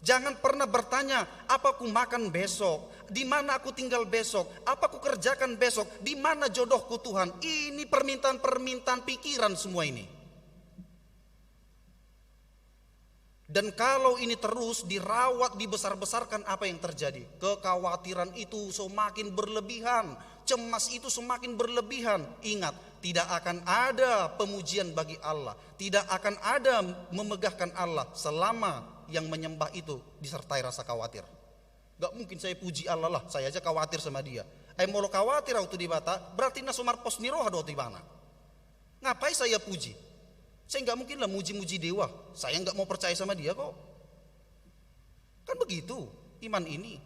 Jangan pernah bertanya, "Apa ku makan besok? Di mana aku tinggal besok? Apa ku kerjakan besok? Di mana jodohku, Tuhan?" Ini permintaan-permintaan pikiran semua ini. Dan kalau ini terus dirawat, dibesar-besarkan, apa yang terjadi? Kekhawatiran itu semakin berlebihan, cemas itu semakin berlebihan. Ingat, tidak akan ada pemujian bagi Allah, tidak akan ada memegahkan Allah selama yang menyembah itu disertai rasa khawatir. Gak mungkin saya puji Allah lah, saya aja khawatir sama Dia. Ai molo khawatir au tu Debata, berarti na so marpos ni roha do tu Ibana. Ngapain saya puji? Saya nggak mungkin lah muji-muji dewa. Saya nggak mau percaya sama dia kok. Kan begitu iman ini.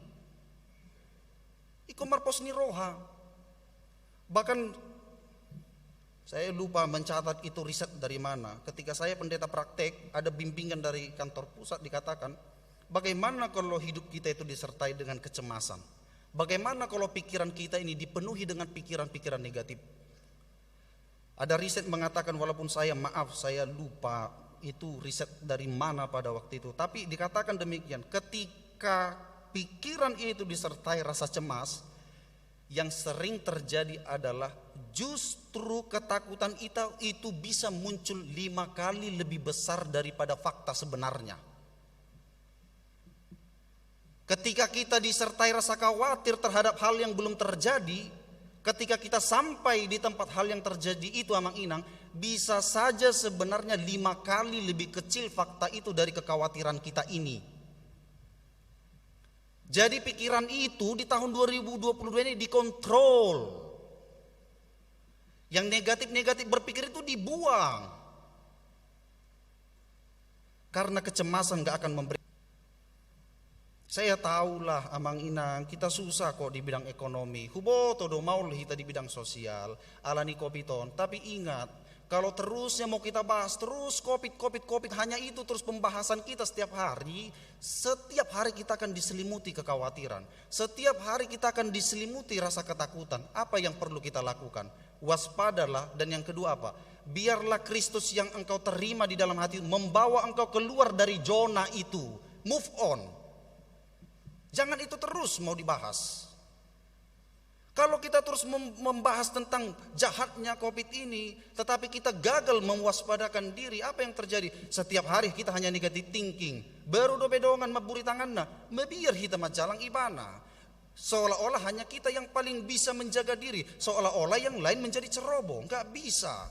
Ingkon marpos ni roha. Bahkan saya lupa mencatat itu riset dari mana. Ketika saya pendeta praktek, ada bimbingan dari kantor pusat dikatakan, bagaimana kalau hidup kita itu disertai dengan kecemasan? Bagaimana kalau pikiran kita ini dipenuhi dengan pikiran-pikiran negatif? Ada riset mengatakan, walaupun saya, maaf, saya lupa itu riset dari mana pada waktu itu, tapi dikatakan demikian, ketika pikiran itu disertai rasa cemas, yang sering terjadi adalah justru ketakutan itu, itu bisa muncul lima kali lebih besar daripada fakta sebenarnya. Ketika kita disertai rasa khawatir terhadap hal yang belum terjadi, ketika kita sampai di tempat hal yang terjadi itu, Amang Inang, bisa saja sebenarnya lima kali lebih kecil fakta itu dari kekhawatiran kita ini. Jadi, pikiran itu di tahun dua ribu dua puluh dua ini dikontrol. Yang negatif-negatif berpikir itu dibuang. Karena kecemasan nggak akan memberi. Saya tahulah, Amang Inang, kita susah kok di bidang ekonomi. Huboto do maol hita di bidang sosial, ala ni covid on. Tapi ingat, kalau terusnya mau kita bahas terus covid, covid, covid, hanya itu terus pembahasan kita setiap hari, setiap hari kita akan diselimuti kekhawatiran. Setiap hari kita akan diselimuti rasa ketakutan. Apa yang perlu kita lakukan? Waspadalah, dan yang kedua apa? Biarlah Kristus yang engkau terima di dalam hati membawa engkau keluar dari zona itu. Move on. Jangan itu terus mau dibahas. Kalau kita terus mem-, membahas tentang jahatnya covid ini, tetapi kita gagal mewaspadakan diri, apa yang terjadi? Setiap hari kita hanya negative thinking. Baru dope dongan mamburi tanganna, mabiar hita manjalang ibana. Seolah-olah hanya kita yang paling bisa menjaga diri, seolah-olah yang lain menjadi ceroboh. Nggak bisa.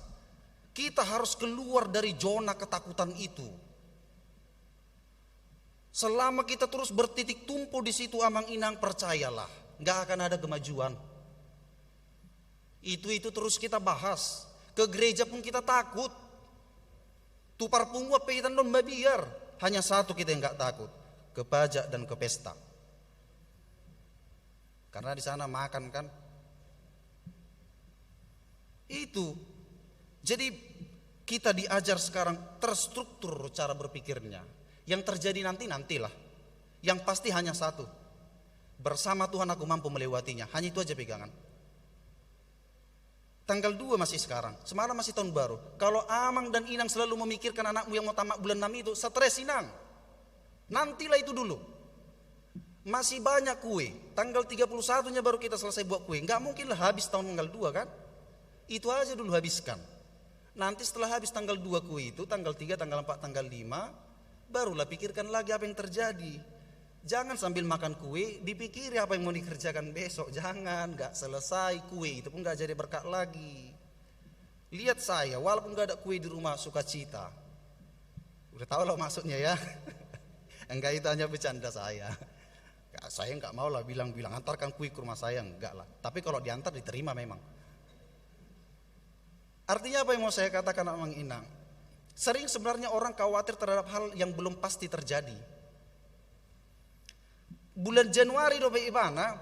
Kita harus keluar dari zona ketakutan itu. Selama kita terus bertitik tumpu di situ, Amang Inang, percayalah, nggak akan ada kemajuan. Itu-itu terus kita bahas. Ke gereja pun kita takut. Tu parpunguan pe hita annon mabiar. Hanya satu kita yang nggak takut. Ke pajak dan ke pesta. Karena di sana makan kan. Itu. Jadi kita diajar sekarang terstruktur cara berpikirnya. Yang terjadi nanti, nantilah. Yang pasti hanya satu. Bersama Tuhan aku mampu melewatinya. Hanya itu aja pegangan. Tanggal dua masih sekarang, semalam masih tahun baru. Kalau amang dan inang selalu memikirkan anakmu yang mau tamat bulan enam itu, stres inang. Nantilah itu dulu. Masih banyak kue. Tanggal tiga puluh satunya baru kita selesai buat kue. Nggak mungkin lah habis tahun tanggal dua kan? Itu aja dulu habiskan. Nanti setelah habis tanggal dua kue itu, tanggal tiga, tanggal empat, tanggal lima, barulah pikirkan lagi apa yang terjadi. Jangan sambil makan kue, dipikiri apa yang mau dikerjakan besok. Jangan, nggak selesai. Kue itu pun nggak jadi berkat lagi. Lihat saya, walaupun nggak ada kue di rumah, sukacita. Udah tahu lah maksudnya ya. Enggak, itu hanya bercanda saya. Saya nggak mau lah bilang-bilang, "Antarkan kue ke rumah saya." Enggak lah. Tapi kalau diantar, diterima memang. Artinya apa yang mau saya katakan, amang inang? Sering sebenarnya orang khawatir terhadap hal yang belum pasti terjadi. Bulan Januari dope ibana,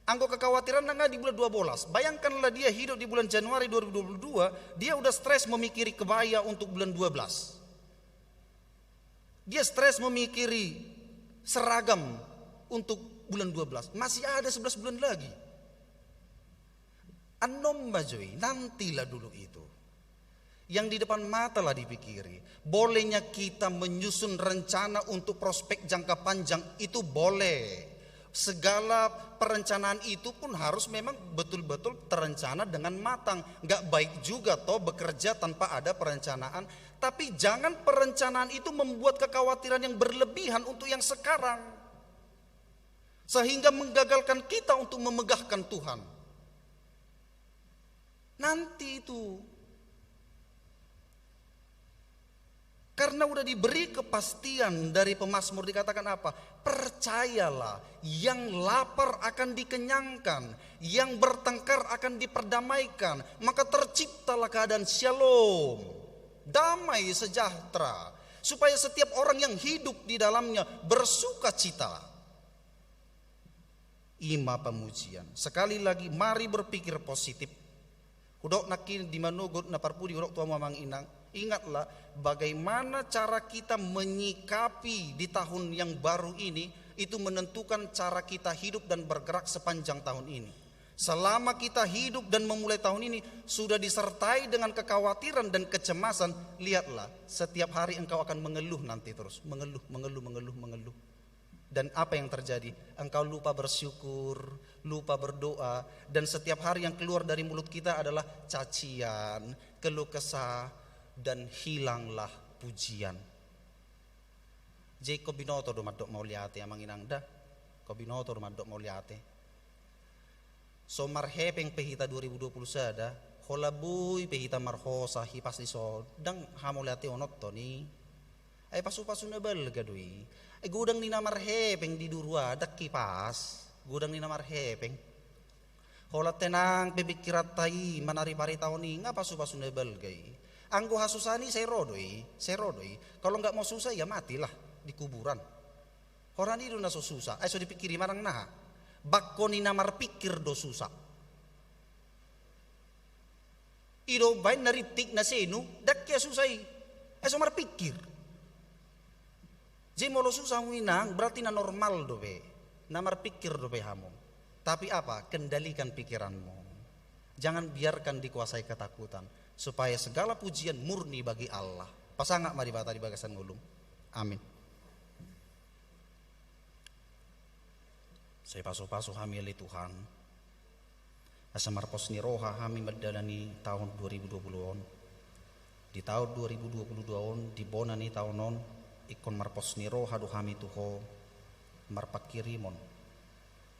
anggo kekhawatiran nang di bulan dua belas. Bayangkanlah dia hidup di bulan Januari dua ribu dua puluh dua, dia udah stres memikiri kebaya untuk bulan dua belas. Dia stres memikiri seragam untuk bulan dua belas. Masih ada sebelas bulan lagi. Annon ma jo i, nantilah dulu itu. Yang di depan mata lah dipikiri. Bolehnya kita menyusun rencana untuk prospek jangka panjang itu boleh. Segala perencanaan itu pun harus memang betul-betul terencana dengan matang. Nggak baik juga toh bekerja tanpa ada perencanaan. Tapi jangan perencanaan itu membuat kekhawatiran yang berlebihan untuk yang sekarang. Sehingga menggagalkan kita untuk memegahkan Tuhan. Nanti itu. Karena udah diberi kepastian dari pemazmur, dikatakan apa? Percayalah, yang lapar akan dikenyangkan, yang bertengkar akan diperdamaikan. Maka terciptalah keadaan syalom, damai sejahtera, supaya setiap orang yang hidup di dalamnya bersukacita. I ma pamujian. Sekali lagi, mari berpikir positif. Hudok nangkin di manogot na parpudi, hudok tu hamu amang inang. Ingatlah, bagaimana cara kita menyikapi di tahun yang baru ini, itu menentukan cara kita hidup dan bergerak sepanjang tahun ini. Selama kita hidup dan memulai tahun ini sudah disertai dengan kekhawatiran dan kecemasan, lihatlah, setiap hari engkau akan mengeluh nanti terus. Mengeluh, mengeluh, mengeluh, mengeluh. Dan apa yang terjadi? Engkau lupa bersyukur, lupa berdoa, dan setiap hari yang keluar dari mulut kita adalah cacian, keluh kesah, dan hilanglah pujian. Jadi, ingkon binoto do mandok mauliate, amang inang da. Ingkon binoto do mandok mauliate. So marhepeng pe hita dua ribu dua puluh sada, holan boi pe hita marhosa, hipas dison, ndang hamauliateononta i. Ai pasu-pasu na balga do i. Ai godang ni na marhepeng di duru, ndang hipas. Godang ni na marhepeng. Holan tenang pe pingkiranta i manari paritaon i, nga pasu-pasu na balga i. Anggo hasusaan i sai ro do i, sai ro do i. Kalau nggak mau susah, ya matilah di kuburan. Holan i do na so susah, ai so dipingkiri manang naha. Bangko ni na marpingkir do susah. I do umbaen na rintik na senu, ndang hea susah i. Ai so marpingkir. Jadi molo susah hamu inang, berarti na normal dope. Na marpingkir dope hamu. Tapi apa? Kendalikan pikiranmu. Jangan biarkan dikuasai ketakutan. Supaya segala pujian murni bagi Allah. Pasangap ma Debata di bagasan ngolum. Amin. Sai pasu-pasu hami ale Tuhan. Asa marpos ni roha hami mandalani taon dua ribu dua puluh on. Di taon dua ribu dua puluh dua on, di bona ni taon on, ingkon marpos ni roha do hami tu Ho, marpangkirimon.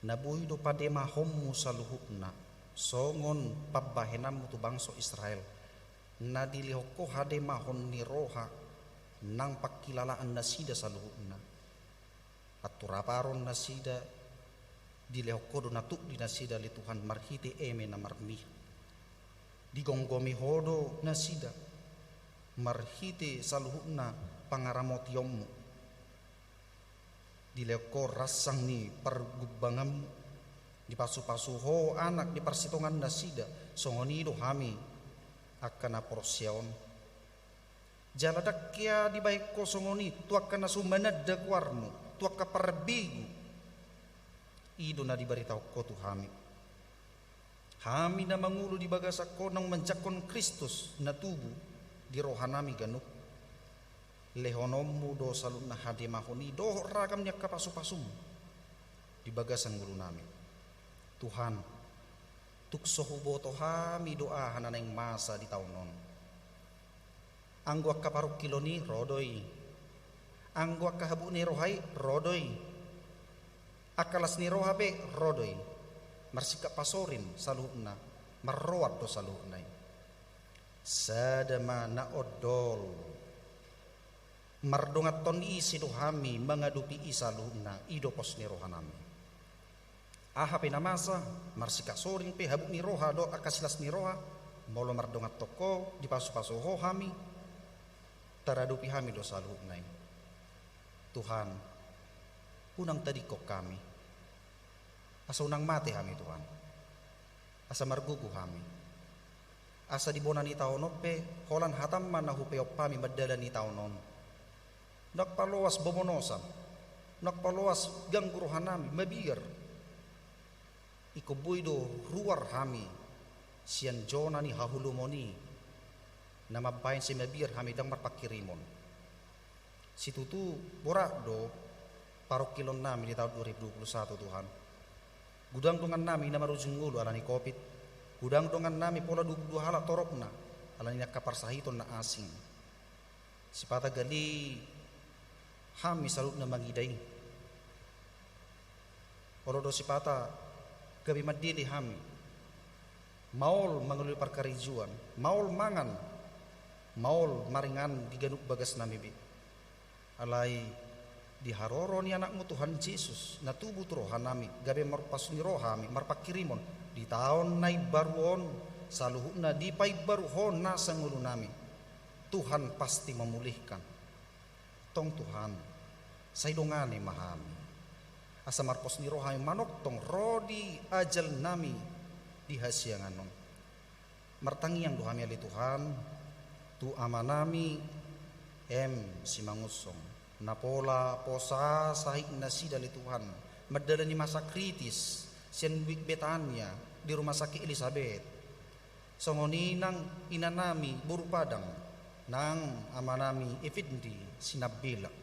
Na boi do pademahonmu saluhutna, songon pambahenanmu tu bangso Israel. Na dilehon Ho hademahon ni roha, nang pangkilalaan nasida saluhutna. Anturaparon nasida, Dilehon Ho do na tuk di nasida ale Tuhan marhite eme na marmiha. Digomgomi Ho do nasida marhite saluhutna pangaramotionMu. Dilehon Ho ransang ni pargumbanganMu, dipasupasu Ho Anak di parsitongan nasida. Songon i do hami angka na porsea on. Jala ndang hea dibahen Ho songon i tu angka na so mananda goarMu, tu angka parbegu. I do na dibaritahon Ho tu hami. Hami na mangolu di bagasan Ho naung manjangkon Kristus na tubu di rohanami ganup. LehononMu do saluhutna hademahon i dohot ragam ni angka pasupasuM di bagasan ngolunami. Tuhan, tung so huboto hami do aha na naeng masa di taon on. Anggo angka parungkilon i, ro do i. Anggo angka habot ni roha i, ro do i. Angka las ni roha pe, ro do i. Marsingkat pasorin saluhutna, marroan do saluhutna i. Sada ma na ondol. Mardonganhon ise do hami mangadopi i saluhutna, i do pos ni rohanami. Aha pe na masa, marsingkat sorin pe, habot ni roha dohot angka silas ni roha, molo mardonganhon Ho, dipasupasu Ho hami, taradopi hami do saluhutna i. Tuhan, unang tadingkon hami. Asa unang mate hami, Tuhan. Asa margogo hami. Asa di bona ni taon on pe, holan hataM ma na hupeop hami mandalani taon on. Ndang paloas bobonosan, ndang paloas ganggu rohanami, mabiar. Ingkon boi do ruar hami sian jona ni haholomon i, na mambahen sai mabiar hami ndang marpangkirimon. Situtu borat do parungkilonnami di taon dua ribu dua puluh satu, Tuhan. Godang dongannami na marujung ngolu ala ni covid. Godang dongannami pola dua puluh dua halak toropna ala ni angka parsahiton na asing. Sipata gale hami saluhutna mangida i. Olo do sipata gabe mandele hami. Maol mangalului parkarejoan, maol mangan, maol maringan di ganup bagasnami be. Alai di haroro ni AnakMu Tuhan Jesus, na tubu tu rohanami, gabe marpos ni roha hami, marpangkirimon, di taon na imbaru on, saluhutna dipaimbaru Ho nasa ngolunami. Tuhan pasti memulihkan. Tong Tuhan, sai dongani ma hami. Asa marpos ni roha hami manongtong ro di ajalnami di hasiangan on. Martangiang do hami ale Tuhan, tu amanami M Simangunsong. Na pola posa sahit nasida ale Tuhan, mandalani masa kritis, sian Betania, di rumah sakit Elisabet. Songon i nang inanami boru Padang, nang amanami Effendi Sinambela.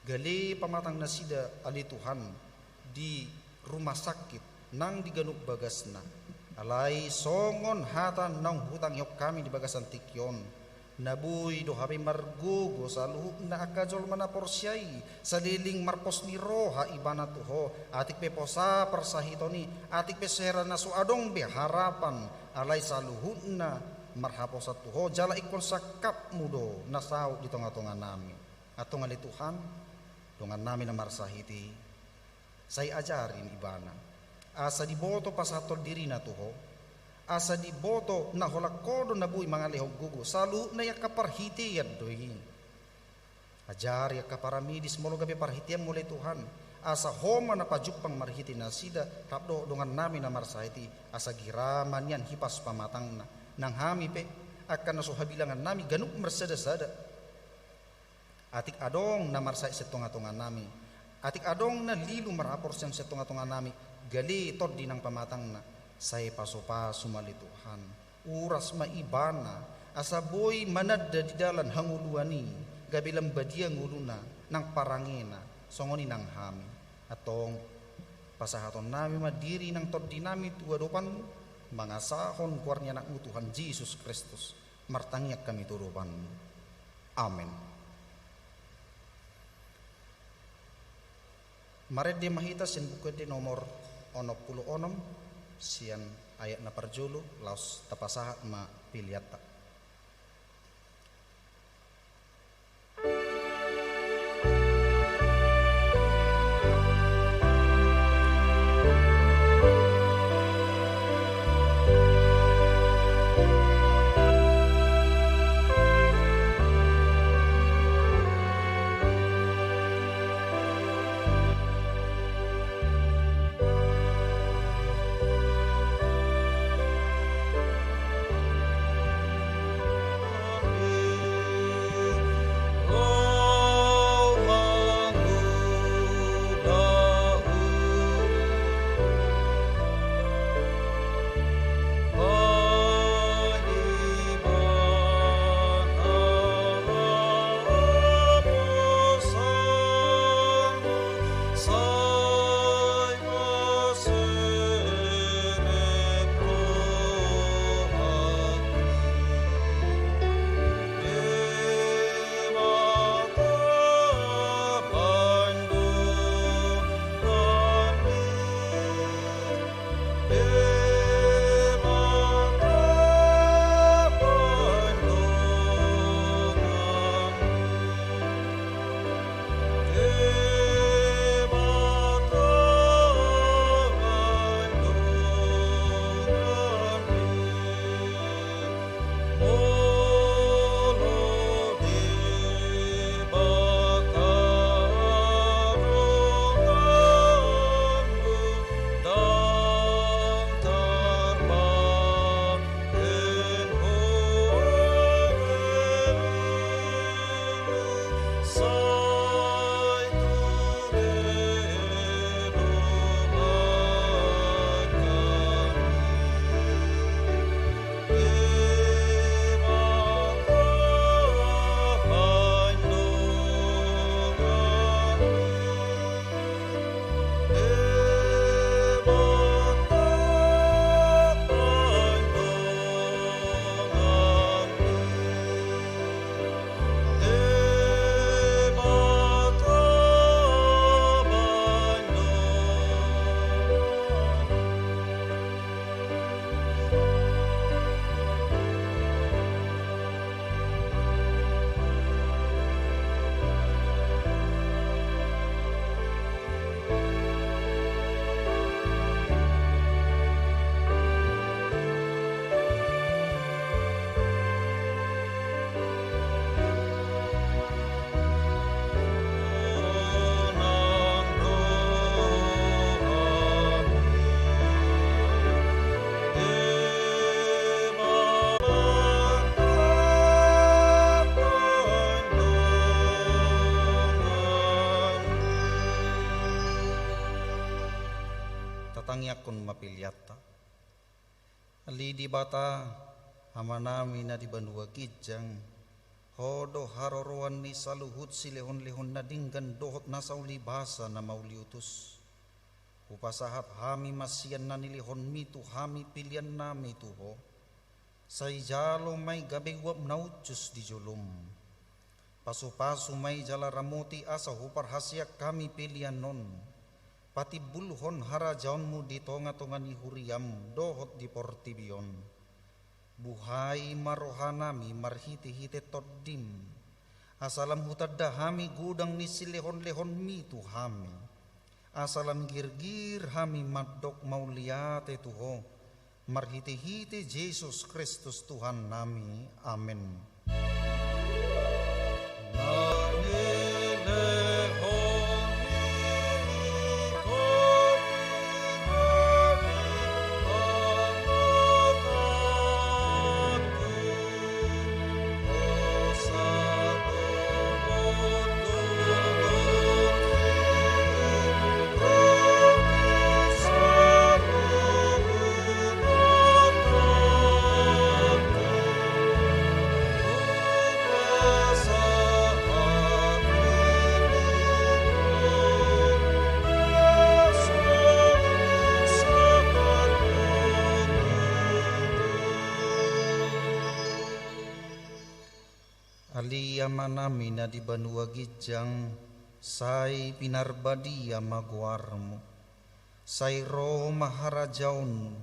Gale pamatang nasida ale Tuhan di rumah sakit nang di ganup bagasna. Alai songon hata naung hutangihon hami di bagasan tingki on, na boi do hape margogo saluhutna angka jolma na porsea i, saleleng marpos ni roha ibana tu Ho, atik pe posa parsahiton i, atik pe so hera na so adong be harapan, alai saluhutna marhaposan tu Ho, jala ingkon sangkapMu do na saut di tongatonganami. Antong ale Tuhan, dongannami na marsahit i, sai ajari ma ibana, asa diboto pasahathon dirina tu Ho, asa diboto na holan Ho do na boi mangalehon gogo, saluhutna i angka parhitean do i. Ajari angka paramedis molo gabe parhiteanMu ale Tuhan, asa Ho ma na pajumpang marhite nasida, rap dohot dongannami na marsahit i, asa gira ma nian hipas pamatangna, nang hami pe, angka na so habilangannami ganup marsadasada. Atik adong na marsahit sian tongatonganami, atik adong na lilu marhaporseaon sian tongatonganami, gale tondi nang pamatangna, sai pasupasu ma ale Tuhan. Uras ma ibana, asa boi mananda di dalan hangoluan i, gabe lam badia ngoluna, nang parangena, songon i nang hami. Antong, pasahatonnami ma diri nang tondinami tu adopanMu, mangasahon goar ni AnakMu Tuhan Jesus Kristus. Martangiang hami tu adopanMu. Amen. Marende ma hita sian Buku Ende nomor onom pulu onom, sian ayat na parjolo, laos tapasahat ma peleanta. Tangiangkon ma peleanta. Ale Debata, Amanami na di banua ginjang, Ho do haroroan ni saluhut silehonlehon na denggan dohot na saulibasa na mauliutus. Hupasahat hami ma sian na nilehonMi tu hami peleannami tu Ho. Sai jalo ma i gabe uap na uncus di joloM. Pasupasu ma i jala ramoti asa huparhaseang hami pelean on patimbulhon harajaonMu di tongatonga ni huriaM dohot di portibi on. Buhai ma rohanami marhitehite TondiM, asa lam hutanda hami godang ni silehonlehonMi tu hami, asa lam girgir hami mandok mauliate tu Ho, marhitehite Jesus Kristus Tuhannami. Amen. Ale Amanami na di banua ginjang, sai pinarbadia ma goarMu. Sai ro ma harajaonMu.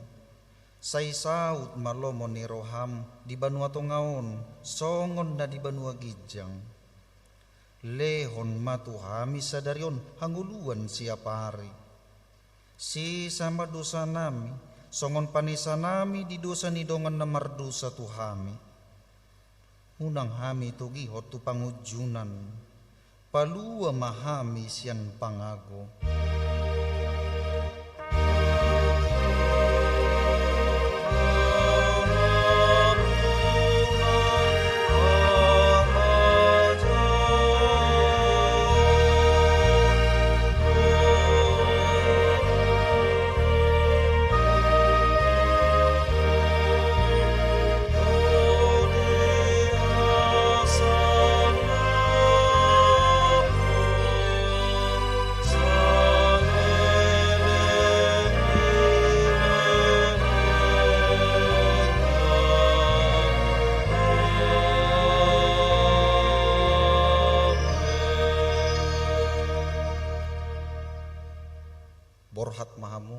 Sai saut ma lomo ni rohaM di banua tonga on songon na di banua ginjang. Lehon ma tu hami sadari on hangoluan siapari. Sesa ma dosanami, songon panesanami di dosa ni dongan na mardosa tu hami. Unang hami togihon tu pangunjunan. Palua ma hami sian pangago. Borhat ma hamu.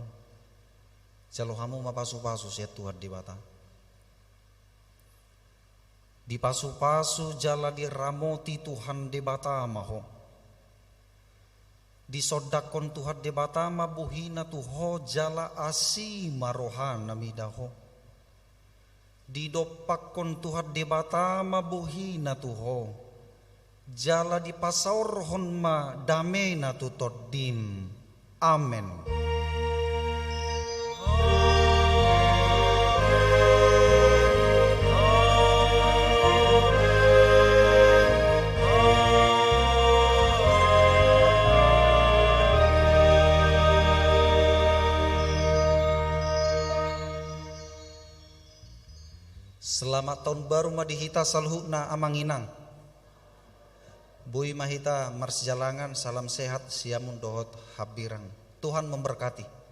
Jalo hamu ma pasupasu sian Tuhan Debata. Dipasupasu jala diramoti Tuhan Debata ma ho. Disondangkon Tuhan Debata ma bohiNa tu ho jala asi ma rohaNa mida ho. Didompakkon Tuhan Debata ma bohiNa tu ho, jala dipasaorhon ma dameNa tu tondim. Amen. Selamat tahun baru ma di hita saluhutna amang inang. Boi ma hita marsijalangan, salam sehat siamun dohot hambirang. Tuhan memberkati.